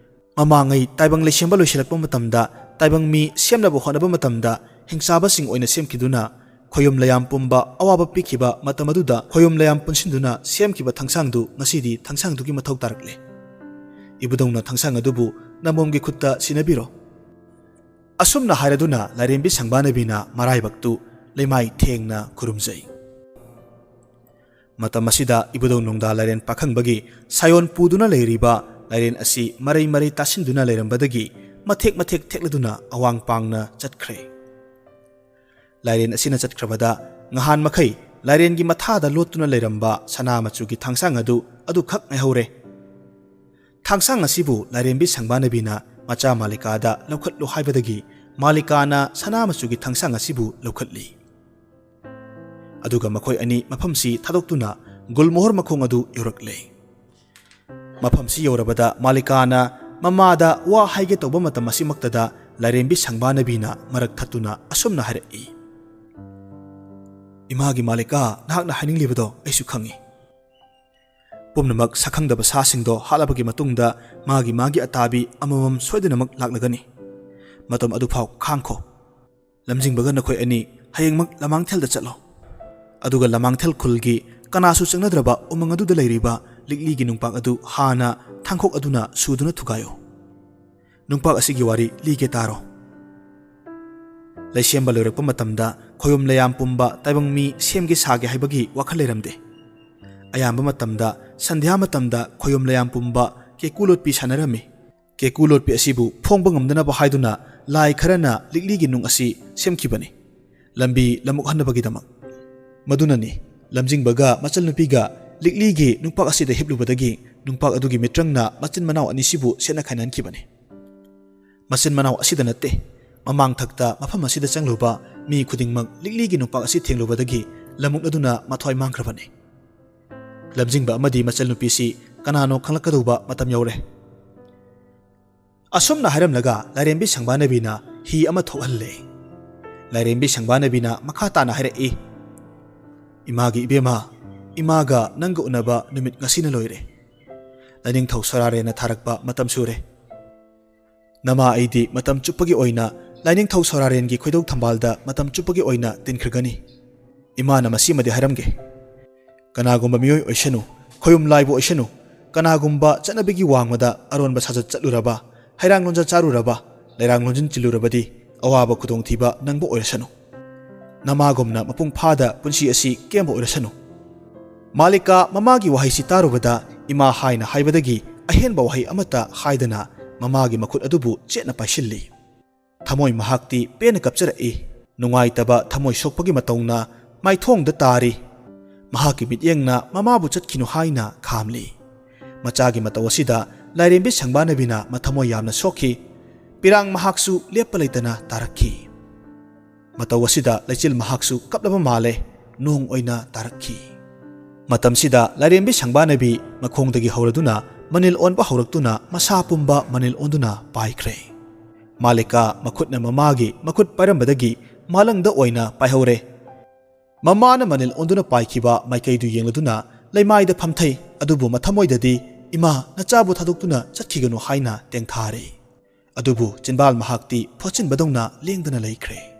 ꯃꯃꯥꯡꯉꯩ ꯇꯥꯏꯕꯪ ꯂꯩꯁꯦꯝꯕ ꯂꯣꯏꯁꯤꯜꯂꯛꯄ ꯃꯇꯝꯗ, ꯇꯥꯏꯕꯪ ꯃꯤ ꯁꯦꯝꯅꯕ ꯍꯣꯠꯅꯕ ꯃꯇꯝꯗ ꯍꯤꯡꯆꯥꯕꯁꯤꯡ ꯑꯣꯏꯅ ꯁꯦꯝꯈꯤꯗꯨꯅ, ꯈꯣꯌꯨꯝ ꯂꯌꯥꯝ ꯄꯨꯝꯕ ꯑꯋꯥꯕ ꯄꯤꯈꯤꯕ ꯃꯇꯝ ꯑꯗꯨꯗ ꯈꯣꯌꯨꯝ ꯂꯌꯥꯝ ꯄꯨꯟꯁꯤꯟꯗꯨꯅ ꯁꯦꯝꯈꯤꯕ ꯊꯥꯡꯁꯥꯡꯗꯨ ꯉꯁꯤꯗꯤ ꯊꯥꯡꯁꯥꯡꯗꯨꯒꯤ ꯃꯊꯧ ꯇꯥꯔꯛꯂꯦ꯫ ꯏꯕꯨꯙꯧꯅ ꯊꯥꯡꯁꯥꯡ ꯑꯗꯨꯕꯨ ꯅꯃꯣꯝꯒꯤ ꯈꯨꯠꯇ ꯁꯤꯟꯅꯕꯤꯔꯣ"꯫ ꯑꯁꯨꯝꯅ ꯍꯥꯏꯔꯗꯨꯅ ꯂꯥꯏꯔꯦꯝꯕꯤ ꯁꯪꯕꯥꯅꯕꯤꯅ ꯃꯔꯥꯏꯕꯛꯇꯨ ꯂꯩꯃꯥꯏ ꯊꯦꯡꯅ ꯈꯨꯔꯨꯝꯖꯩ꯫ ꯃꯇꯝ ꯑꯁꯤꯗ ꯏꯕꯨꯙꯧ ꯅꯣꯡꯗꯥ ꯂꯥꯏꯔꯦꯟ ꯄꯥꯈꯪꯕꯒꯤ ꯁꯥꯌꯣꯟ ꯄꯨꯗꯨꯅ ꯂꯩꯔꯤꯕ ꯂꯥꯏꯔꯦꯟ ꯑꯁꯤ ꯃꯔꯩ ꯃꯔꯩ ꯇꯥꯁꯤꯟꯗꯨꯅ ꯂꯩꯔꯝꯕꯗꯒꯤ ꯃꯊꯦꯛ ꯃꯊꯦꯛ ꯊꯦꯛꯂꯗꯨꯅ ꯑꯋꯥꯡ ꯄꯥꯡꯅ ꯆꯠꯈ꯭ꯔꯦ꯫ ꯂꯥꯏꯔꯦꯟ ꯑꯁꯤꯅ ꯆꯠꯈ꯭ꯔꯕꯗ ꯉꯍꯥꯟ ꯃꯈꯩ ꯂꯥꯏꯔꯦꯟꯒꯤ ꯃꯊꯥꯗ ꯂꯣꯠꯇꯨꯅ ꯂꯩꯔꯝꯕ ꯁꯅꯥ ꯃꯆꯨꯒꯤ ꯊꯥꯡꯁꯥꯡ ꯑꯗꯨ ꯑꯗꯨꯈꯛ ꯉꯥꯏꯍꯧꯔꯦ꯫ ꯊꯥꯡꯁꯥꯡ ꯑꯁꯤꯕꯨ ꯂꯥꯏꯔꯦꯝꯕꯤ ꯁꯪꯕꯥꯅꯕꯤꯅ ꯃꯆꯥ ꯃꯥꯂꯤꯀꯥꯗ ꯂꯧꯈꯠꯂꯨ ꯍꯥꯏꯕꯗꯒꯤ ꯃꯥꯂꯤꯀꯥꯅ ꯁꯅꯥ ꯃꯆꯨꯒꯤ ꯊꯥꯡꯁꯥꯡ ꯑꯁꯤꯕꯨ ꯂꯧꯈꯠꯂꯤ꯫ ꯑꯗꯨꯒ ꯃꯈꯣꯏ ꯑꯅꯤ ꯃꯐꯝꯁꯤ ꯊꯥꯗꯣꯛꯇꯨꯅ ꯒꯨꯜꯃꯣꯍꯣꯔ ꯃꯈꯣꯡ ꯑꯗꯨ ꯌꯧꯔꯛꯂꯦ꯫ ꯃꯐꯝꯁꯤ ꯌꯧꯔꯕꯗ ꯃꯥꯂꯤꯀꯥꯅ ꯃꯃꯥꯗ ꯋꯥ ꯍꯥꯏꯒꯦ ꯇꯧꯕ ꯃꯇꯝ ꯑꯁꯤꯃꯛꯇꯗ ꯂꯥꯏꯔꯦꯝꯕꯤ ꯁꯪꯕꯥꯅꯕꯤꯅ ꯃꯔꯛ ꯊꯠꯇꯨꯅ ꯑꯁꯨꯝꯅ ꯍꯥꯏꯔꯛꯏ, "ꯏꯃꯥꯒꯤ ꯃꯥꯂꯤꯀꯥ, ꯅꯍꯥꯛꯅ ꯍꯥꯏꯅꯤꯡꯂꯤꯕꯗꯣ ꯑꯩꯁꯨ ꯈꯪꯏ꯫ ꯄꯨꯝꯅꯃꯛ ꯁꯛꯈꯪꯗꯕ ꯁꯥꯁꯤꯡꯗꯣ ꯍꯥꯠꯂꯕꯒꯤ ꯃꯇꯨꯡꯗ ꯃꯥꯒꯤ ꯃꯥꯒꯤ ꯑꯇꯥꯕꯤ ꯑꯃꯃꯝ ꯁꯣꯏꯗꯅꯃꯛ ꯂꯥꯛꯂꯒꯅꯤ꯫ ꯃꯇꯝ ꯑꯗꯨꯐꯥꯎ ꯈꯥꯡꯈꯣ꯫ ꯂꯝꯖꯤꯡꯕꯒ ꯅꯈꯣꯏ ꯑꯅꯤ ꯍꯌꯦꯡꯃꯛ ꯂꯃꯥꯡꯊꯦꯜꯗ ꯆꯠꯂꯣ꯫ ꯑꯗꯨꯒ ꯂꯃꯥꯡꯊꯦꯜ ꯈꯨꯜꯒꯤ ꯀꯅꯥꯁꯨ ꯆꯪꯅꯗ꯭ꯔꯕ ꯎꯃꯪ ꯑꯗꯨꯗ ꯂꯩꯔꯤꯕ ꯂꯤꯛꯂꯤꯒꯤ ꯅꯨꯡꯄꯥꯛ ꯑꯗꯨ ꯍꯥꯟꯅ ꯊꯥꯡꯈꯣꯛ ꯑꯗꯨꯅ ꯁꯨꯗꯨꯅ ꯊꯨꯒꯥꯏꯌꯨ꯫ ꯅꯨꯡꯄꯥꯛ ꯑꯁꯤꯒꯤ ꯋꯥꯔꯤ ꯂꯤꯒꯦ ꯇꯥꯔꯣ꯫ ꯂꯩꯁꯦꯝꯕ ꯂꯣꯏꯔꯛꯄ ꯃꯇꯝꯗ ꯈꯣꯌꯨꯝ ꯂꯩꯌꯥꯝ ꯄꯨꯝꯕ ꯇꯥꯏꯕꯪ ꯃꯤ ꯁꯦꯝꯒꯦ ꯁꯥꯒꯦ ꯍꯥꯏꯕꯒꯤ ꯋꯥꯈꯜ ꯂꯩꯔꯝꯗꯦ꯫ ꯑꯌꯥꯝꯕ ꯃꯇꯝꯗ ꯁꯟꯙ꯭ꯌꯥ ꯃꯇꯝꯗ ꯈꯣꯌꯨꯝ ꯂꯩꯌꯥꯝ ꯄꯨꯝꯕ ꯀꯦꯀꯨ ꯂꯣꯠꯄꯤ ꯁꯥꯟꯅꯔꯝꯃꯤ꯫ ꯀꯦꯀꯨ ꯂꯣꯠꯄꯤ ꯑꯁꯤꯕꯨ ꯐꯣꯡꯕ ꯉꯝꯗꯅꯕ ꯍꯥꯏꯗꯨꯅ ꯂꯥꯏ ꯈꯔꯅ ꯂꯤꯛꯂꯤꯒꯤ ꯅꯨꯡ ꯑꯁꯤ ꯁꯦꯝꯈꯤꯕꯅꯤ, ꯂꯝꯕꯤ ꯂꯝꯃꯨꯛꯍꯟꯅꯕꯒꯤꯗꯃꯛ꯫ ꯃꯗꯨꯅꯅꯤ ꯂꯝꯖꯤꯡꯕꯒ ꯃꯆꯜꯅꯨꯄꯤꯒ ꯂꯤꯛꯂꯤꯒꯤ ꯅꯨꯡꯄꯥꯛ ꯑꯁꯤꯗ ꯍꯤꯞꯂꯨꯕꯗꯒꯤ ꯅꯨꯡꯄꯥꯛ ꯑꯗꯨꯒꯤ ꯃꯤꯇ꯭ꯔꯪꯅ ꯃꯆꯤꯟ ꯃꯅꯥꯎ ꯑꯅꯤꯁꯤꯕꯨ ꯁꯦꯠꯅ ꯈꯥꯏꯅꯍꯟꯈꯤꯕꯅꯤ꯫ ꯃꯆꯤꯟ ꯃꯅꯥꯎ ꯑꯁꯤꯗ ꯅꯠꯇꯦ, ꯃꯃꯥꯡꯊꯛꯇ ꯃꯐꯝ ꯑꯁꯤꯗ ꯆꯪꯂꯨꯕ ꯃꯤ ꯈꯨꯗꯤꯡꯃꯛ ꯂꯤꯛꯂꯤꯒꯤ ꯅꯨꯡꯄꯥꯛ ꯑꯁꯤ ꯊꯦꯡꯂꯨꯕꯗꯒꯤ ꯂꯝꯃꯨꯛꯅꯗꯨꯅ ꯃꯊ꯭ꯋꯥꯏ ꯃꯥꯡꯈ꯭ꯔꯕꯅꯤ꯫ ꯂꯝꯖꯤꯡꯕ ꯑꯃꯗꯤ ꯃꯆꯜꯅꯨꯄꯤꯁꯤ ꯀꯅꯥꯅꯣ ꯈꯪꯂꯛꯀꯗꯧꯕ ꯃꯇꯝ ꯌꯧꯔꯦ꯫ ꯑꯁꯨꯝꯅ ꯍꯥꯏꯔꯝꯂꯒ ꯂꯥꯏꯔꯦꯝꯕꯤ ꯁꯪꯕꯥꯅꯕꯤꯅ ꯍꯤ ꯑꯃ ꯊꯣꯛꯍꯜꯂꯦ꯫ ꯂꯥꯏꯔꯦꯝꯕꯤ ꯁꯪꯕꯥꯅꯕꯤꯅ ꯃꯈꯥ ꯇꯥꯅ ꯍꯥꯏꯔꯛꯏ, "ꯏꯃꯥꯒꯤ ꯏꯕꯦꯝꯃ, ꯏꯃꯥꯒ ꯅꯪꯒ ꯎꯅꯕ ꯅꯨꯃꯤꯠ ꯉꯁꯤꯅ ꯂꯣꯏꯔꯦ꯫ ꯂꯥꯏꯅꯤꯡꯊꯧ ꯁꯣꯔꯥꯔꯦꯟꯅ ꯊꯥꯔꯛꯄ ꯃꯇꯝ ꯁꯨꯔꯦ꯫ ꯅꯃꯥ ꯑꯩꯗꯤ ꯃꯇꯝ ꯆꯨꯞꯄꯒꯤ ꯑꯣꯏꯅ ꯂꯥꯏꯅꯤꯡꯊꯧ ꯁꯣꯔꯥꯔꯦꯟꯒꯤ ꯈꯣꯏꯗꯧ ꯊꯝꯕꯥꯜꯗ ꯃꯇꯝ ꯆꯨꯞꯄꯒꯤ ꯑꯣꯏꯅ ꯇꯤꯟꯈ꯭ꯔꯒꯅꯤ꯫ ꯏꯃꯥꯅ ꯃꯁꯤꯃꯗꯤ ꯍꯥꯏꯔꯝꯒꯦ꯫ ꯀꯅꯥꯒꯨꯝꯕ ꯃꯤꯑꯣꯏ ꯑꯣꯏꯁꯅꯨ, ꯈꯣꯌꯨꯝ ꯂꯥꯏꯕꯨ ꯑꯣꯏꯁꯅꯨ, ꯀꯅꯥꯒꯨꯝꯕ ꯆꯠꯅꯕꯤꯒꯤ ꯋꯥꯡꯃꯗ ꯑꯔꯣꯟꯕ ꯁꯥꯖꯠ ꯆꯠꯂꯨꯔꯕ, ꯍꯩꯔꯥꯡ ꯂꯣꯟꯖ ꯆꯥꯔꯨꯔꯕ, ꯂꯩꯔꯥꯡ ꯂꯣꯟꯖꯤꯟ ꯆꯤꯜꯂꯨꯔꯕꯗꯤ ꯑꯋꯥꯕ ꯈꯨꯗꯣꯡꯊꯤꯕ ꯅꯪꯕ ꯑꯣꯏꯔꯁꯅꯨ꯫ ꯅꯃꯥꯒꯨꯝꯅ ꯃꯄꯨꯡ ꯐꯥꯗ ꯄꯨꯟꯁꯤ ꯑꯁꯤ ꯀꯦꯝꯕ ꯑꯣꯏꯔꯁꯅꯨ꯫ ꯃꯥꯂꯤꯀꯥ ꯃꯃꯥꯒꯤ ꯋꯥꯍꯩꯁꯤ ꯇꯥꯔꯨꯕꯗ ꯏꯃꯥ ꯍꯥꯏꯅ ꯍꯥꯏꯕꯗꯒꯤ ꯑꯍꯦꯟꯕ ꯋꯥꯍꯩ ꯑꯃꯠꯇ ꯍꯥꯏꯗꯅ ꯃꯃꯥꯒꯤ ꯃꯈꯨꯠ ꯑꯗꯨꯕꯨ ꯆꯦꯠꯅ ꯄꯥꯏꯁꯤꯜꯂꯤ꯫ ꯊꯃꯣꯏ ꯃꯍꯥꯛꯇꯤ ꯄꯦꯟꯅ ꯀꯞꯆꯔꯛꯏ꯫ ꯅꯨꯡꯉꯥꯏꯇꯕ ꯊꯃꯣꯏ ꯁꯣꯛꯄꯒꯤ ꯃꯇꯧꯅ ꯃꯥꯏꯊꯣꯡꯗ ꯇꯥꯔꯤ꯫ ꯃꯍꯥꯛꯀꯤ ꯃꯤꯠꯌꯦꯡꯅ ꯃꯃꯥꯕꯨ ꯆꯠꯈꯤꯅꯨ ꯍꯥꯏꯅ ꯈꯥꯝꯂꯤ꯫ ꯃꯆꯥꯒꯤ ꯃꯇꯧ ꯑꯁꯤꯗ ꯂꯥꯏꯔꯦꯝꯕꯤ ꯁꯪꯕꯥꯅꯕꯤꯅ ꯃꯊꯃꯣꯏ ꯌꯥꯝꯅ ꯁꯣꯛꯈꯤ꯫ ꯄꯤꯔꯥꯡ ꯃꯍꯥꯛꯁꯨ ꯂꯦꯞꯄ ꯂꯩꯇꯅ ꯇꯥꯔꯛꯈꯤ꯫ ꯃꯇꯧ ꯑꯁꯤꯗ ꯂꯩꯆꯤꯜ ꯃꯍꯥꯛꯁꯨ ꯀꯞꯂꯕ ꯃꯥꯜꯂꯦ, ꯅꯣꯡ ꯑꯣꯏꯅ ꯇꯥꯔꯛꯈꯤ꯫ ꯃꯇꯝꯁꯤꯗ ꯂꯥꯏꯔꯦꯝꯕꯤ ꯁꯪꯕꯥꯅꯕꯤ ꯃꯈꯣꯡꯗꯒꯤ ꯍꯧꯔꯗꯨꯅ ꯃꯅꯤꯜ ꯑꯣꯟꯕ ꯍꯧꯔꯛꯇꯨꯅ ꯃꯁꯥ ꯄꯨꯝꯕ ꯃꯅꯤꯜ ꯑꯣꯟꯗꯨꯅ ꯄꯥꯏꯈ꯭ꯔꯦ꯫ ꯃꯥꯂꯤꯀꯥ ꯃꯈꯨꯠꯅ ꯃꯃꯥꯒꯤ ꯃꯈꯨꯠ ꯄꯥꯏꯔꯝꯕꯗꯒꯤ ꯃꯥꯂꯪꯗ ꯑꯣꯏꯅ ꯄꯥꯏꯍꯧꯔꯦ꯫ ꯃꯃꯥꯅ ꯃꯅꯤꯜ ꯑꯣꯟꯗꯨꯅ ꯄꯥꯏꯈꯤꯕ ꯃꯥꯏꯀꯩꯗꯨ ꯌꯦꯡꯂꯗꯨꯅ ꯂꯩꯃꯥꯏꯗ ꯐꯝꯊꯩ, ꯑꯗꯨꯕꯨ ꯃꯊꯃꯣꯏꯗꯗꯤ, "ꯏꯃꯥ, ꯅꯆꯥꯕꯨ ꯊꯥꯗꯣꯛꯇꯨꯅ ꯆꯠꯈꯤꯒꯅꯨ" ꯍꯥꯏꯅ ꯇꯦꯡꯊꯥꯔꯦ꯫ ꯑꯗꯨꯕꯨ ꯆꯤꯟꯕꯥꯜ ꯃꯍꯥꯛꯇꯤ ꯐꯣꯠꯆꯤꯟꯕꯗꯧꯅ ꯂꯦꯡꯗꯅ ꯂꯩꯈ꯭ꯔꯦ꯫